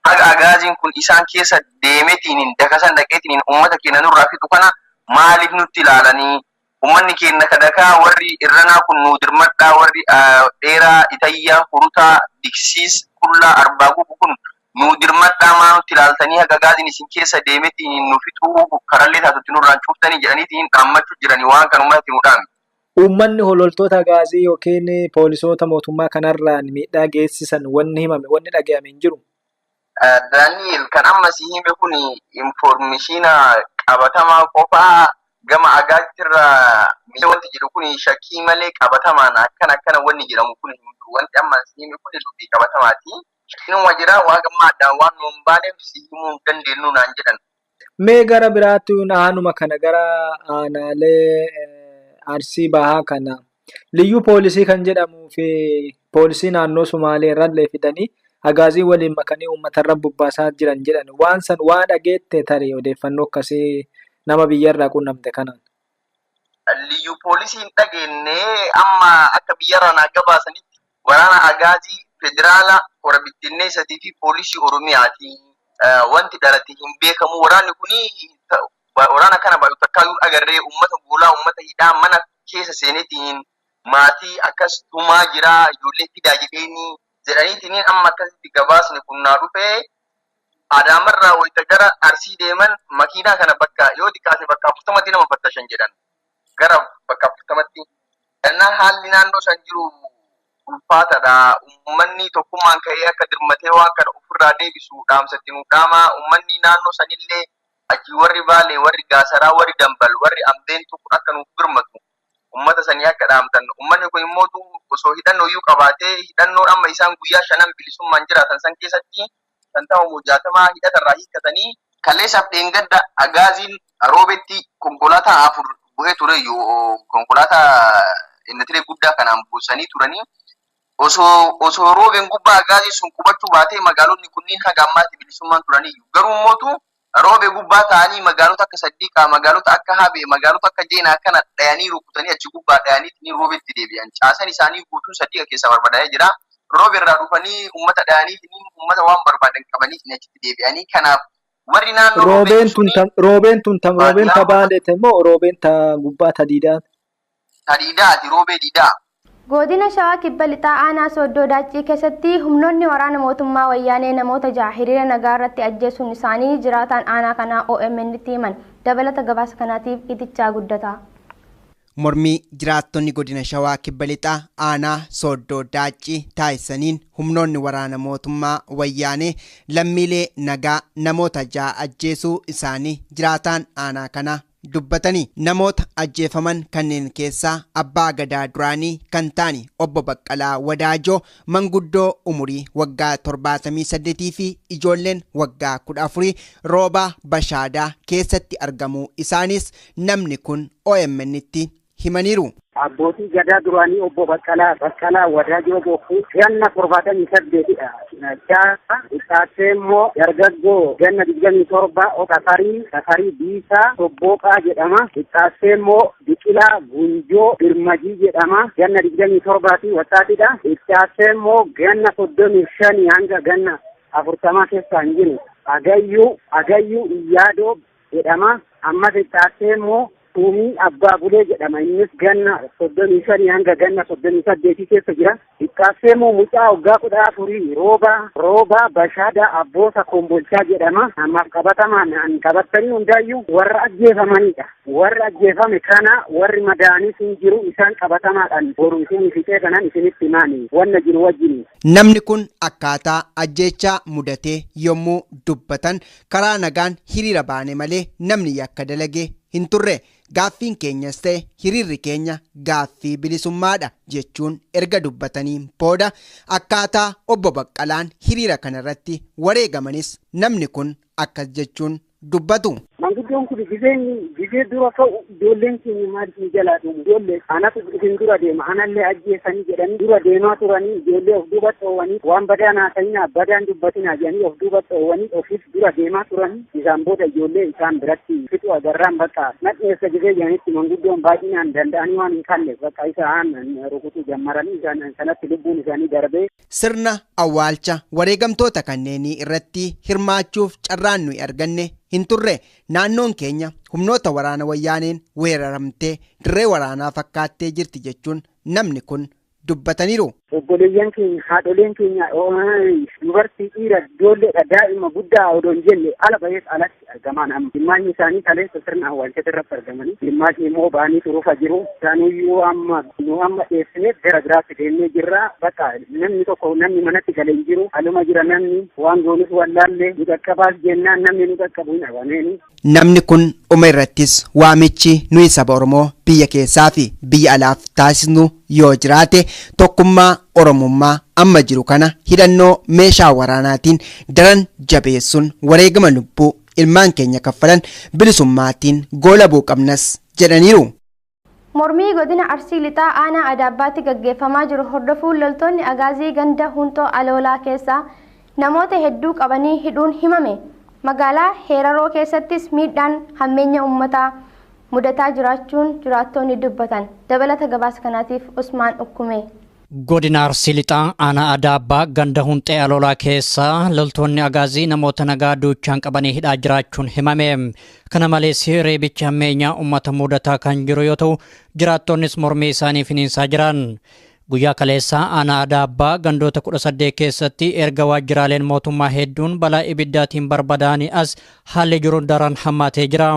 haga agaaziin kun isaan keessa deemeetiin dakasan dhaqeetiin uummata keenya nurraa fixu kana maaliif nutti ilaalanii? Uummanni keenya kadakaa warri irranaa kun nu dirmadhaa, warri Dheeraa, Itayyaa, Hurutaa, Diksiis, Kullaa, Arbaa Gubu kun nu dirmadhaa, maa nutti ilaaltanii haga gaaziin isin keessa deemeetiin nu fixuu karallee taatutti nurraan cuuftanii jedhaniitiin dhaammachuu jiranii, waan kan uummatatti nu dhaame. Uummanni hololtoota gaazii yookiin poolisoota mootummaa kanarraan miidhaa geessisan wanni himame, wanni dhaga'ame hin jiru. Daani'el, kan amma si hime kun information qabatamaa qofaa. Gama agaatirraa wanti jedhu kun shakkii malee qabatamaan akkana akkana wanni jedhamu kun hin jiru. Wanti amma si hime kun dubbii qabatamaati. Inuma jira, waan gammaa addaan waan nu hin baaneef si himuu hin dandeenyu naan jedhan. Mee gara biraatti aanuma kana, gara aanaalee Arsii Bahaa kana, liyyuu poolisii kan jedhamuu fi poolisii naannoo Sumaalee irrallee fidanii agaazii waliin makanii uummatarra bobbaasaa jiran jedhan, waan san waa dhageette tarii odeeffannoo akkasii nama biyyarraa qunnamte kanaan? Liyyuu poolisii hin dhageenye. Amma akka biyyarraa naa gabaasanitti waraana agaazii, federaala, hora bittinneessatii fi poolisii Oromiyaati. Wanti dhalate hin beekamu. Waraanni kuni waraana kana baay'ee takkaayyuu agarree uummata goolaa, uummata hidhaa, mana keessa seeneetiin maatii akkas tumaa jira, ijoollee fidaa jedheeni jedhaniitiin amma akkasitti gabaasni kun naa dhufee. Adaamarraa wayita gara Arsii deeman makiinaa kana bakka yoo xiqqaate bakka 40tti nama fattashan jedhan, gara bakka 40tti. Innaa haalli naannoo san jiru ulfaataadha. Uummanni tokkummaan ka'ee akka dirmatee waan kana ofirraa deebisu dhaamsatti nu dhaama. Uummanni naannoo sanillee achi warri Baalee, warri Gaasaraa, warri Dambal, warri Ambeentu kun akka nuuf birmatu uummata sanii akka dhaamtan. Uummanni kun immoo osoo hidhannoo iyyuu qabaatee, hidhannoon amma isaan guyyaa shanan bilisummaan jiraatan san keessatti 50 moo 60 hidhatarraa hiikkatanii, kaleessaaf dheengadda agaaziin Roobetti konkolaataa afur bu'ee ture, konkolaataa inni guddaa kanaan buusanii turanii, osoo Roobeen gubbaa agaaziin sun qubachuu baatee magaalonni kunniin haga ammaatti bilisummaan turanii. Garuu mootu Roobee gubbaa ta'anii magaalota akka Saddiiqaa, magaalota akka Habee, magaalota akka Jeenaa kana dhayanii rukutanii, achi gubbaa dhayanii Roobetti deebi'an. Caasan isaanii guutuun Saddiiqa keessa barbadaa'ee jira. Roobe irraa dhufanii uummata dhayanii uummata waan barbaadan qabanii achitti deebi'anii. Kanaaf warri naannoo Roobeen tun tam, roobeen tun tam, roobeen ta Baaleete moo roobeen ta gubbaa ta Diidaa? Ta Diidaati, Roobee Diidaa. Godina Shawaa Kibba Lixaa aanaa Sooddoo Daaccii keessatti humnoonni waraana mootummaa Wayyaanee namoota 6 hiriira nagaa irratti ajjeesuun isaanii jiraataan aanaa kanaa OMN tti himan. Dabalata gabaasa kanaatiif Itichaa Guddataa. Mormii jiraattonni godina Shawaa Kibba Lixaa aanaa Sooddoo Daaccii taasisaniin humnoonni waraana mootummaa Wayyaanee lammiilee nagaa namoota 6 ajjeesuu isaanii jiraataan aanaa kanaa dubbatanii. Namoota ajjeefaman kanneen keessaa abbaa gadaa duraanii kan ta'an obbo Baqqalaa Wadaajoo manguddoo umurii waggaa 78 fi ijoolleen waggaa 14 Roobaa Bashaadaa keessatti argamuu isaanis namni kun OMN tti himaniiru. Abbootii gadaa duraanii obbo Baqqalaa Wadaajoo Bokkuu ganna 78dha. Ja'a Ixaattee immoo dargaggoo ganna 27 Tafarii Biisaa Tobbooqaa jedhama. Ixaattee immoo Biqilaa Gunjoo Birmajii jedhama. Ganna 27 fi wattaatidha. Ixaattee immoo ganna 35 hanga ganna 40 keessa hin jiru. Agayyuu Iyyaadoo jedhama. Ammas ixaattee immoo Tuumii Abbaa Bulee jedhama. Innis ganna 35 hanga ganna 38 keessa jira. Xiqqaassee immoo mucaa waggaa 14 Roobaa Bashaadaa Abboosa Kombolchaa jedhama. Ammaaf qabatamaan an qabattanii hundaayyuu warra ajjeefamanidha. Warra ajjeefame kana warri madaanis hin jiru, isaan qabatamaadhaan boru isinii fixee kanan isinitti himaani wanna jiru wajjin. Namni kun akkaataa ajjeechaa mudatee yommuu dubbatan karaa nagaan hiriira baane malee namni yakka dalage hin turre. Gaaffiin keenyas ta'e hiriirri keenya gaaffii bilisummaadha jechuun erga dubbataniin booda akkaataa obbo Baqqalaan hiriira kanarratti wareegamanis namni kun akkas jechuun dubbatu. Manguddoon kun gizee dura ka'u ijoolleen keenya maaliif nu jalaa dhumu? Ijoollee anatu isin dura deema, anallee ajjeesanii jedhanii dura deemaa turanii, ijoollee of duuba dhoowwanii waan badaan haasa'inaa badaan dubbatinaa jedhanii of duuba dhoowwanii ofiif dura deemaa turanii, isaan booda ijoollee isaan biratti fixu agarraan bakka nadheessa gizee jedhanitti manguddoon baay'inaan danda'anii waan hin kalleef bakka isaan rukutuu jammaranii isaan sanatti lubbuun isaanii darbee. Sirna awwaalcha wareegamtoota kanneenii irratti hirmaachuuf carraan nuyi arganne hin turre. Naannoon keenya humnoota waraana wayyaaneen weeraramtee dirree waraanaa fakkaattee jirti jechuun namni kun dubbataniiru. Obboleeyyan keenya, haadholeen keenya, dubartii, dhiira, ijoolleedha, daa'ima guddaa odoo hin jenne ala bahees alatti argaman amma. Dhimmaanni isaanii kaleessa sirna awwaalchata irratti argamanii, dhimmaanni immoo ba'anii turuufa jiru. Isaanuyyuu amma nu amma dheessineef gara biraatti deemnee jirra. Bakka namni tokko namni manatti galee hin jiru. Aluma jira namni waan goonis wallaallee nu qaqqabaas jennaan namni nu qaqqabu hin dhabameeni. Namni kun dhuma irrattis waamichi nuyi saba Oromoo biyya keessaa fi biyya alaaf taasisnu yoo jiraate tokkummaa Oromummaa amma jiru kana hidhannoo meeshaa waraanaatiin daran jabeessuun wareegama lubbuu ilmaan keenya kaffalan bilisummaatiin goolabuu qabnas jedhaniiru. Mormii godina Arsii Lixaa aanaa Adaabbaatti gaggeeffamaa jiru hordofuun loltoonni Agaazii ganda Huntoo Aloolaa keessaa namoota hedduu qabanii hidhuun himame. Magaalaa Heeraroo keessattis miidhaan hammeenya uummataa mudataa jiraachuun jiraattonni dubbatan. Dabalata gabaasa kanaatiif Usmaan Ukkume. Godina Arsii Lixaa aanaa Adaabbaa ganda Hunxee Aloolaa keessaa loltoonni Agaazii namoota nagaa duuchaan qabanii hidhaa jiraachuun himame. Kana malees reebichi hammeenyaa uummata mudataa kan jiru yoo ta'u, jiraattonnis mormii isaanii finiinsaa jiran. Guyyaa kaleessaa aanaa Adaabbaa gandoota 18 keessatti erga waajjiraaleen mootummaa hedduun balaa ibiddaatiin barbadaa'anii as haalli jiru daran hammaatee jira.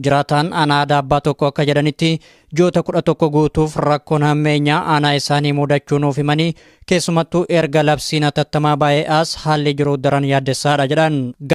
Jiraataan aanaa Adaabbaa tokko akka jedhanitti ji'oota 11 guutuuf rakkoon hammeenyaa aanaa isaanii mudachuu nuuf himanii, keessumattuu erga labsiin hatattamaa baay'ee as haalli jiru daran yaaddessaadha jedhan.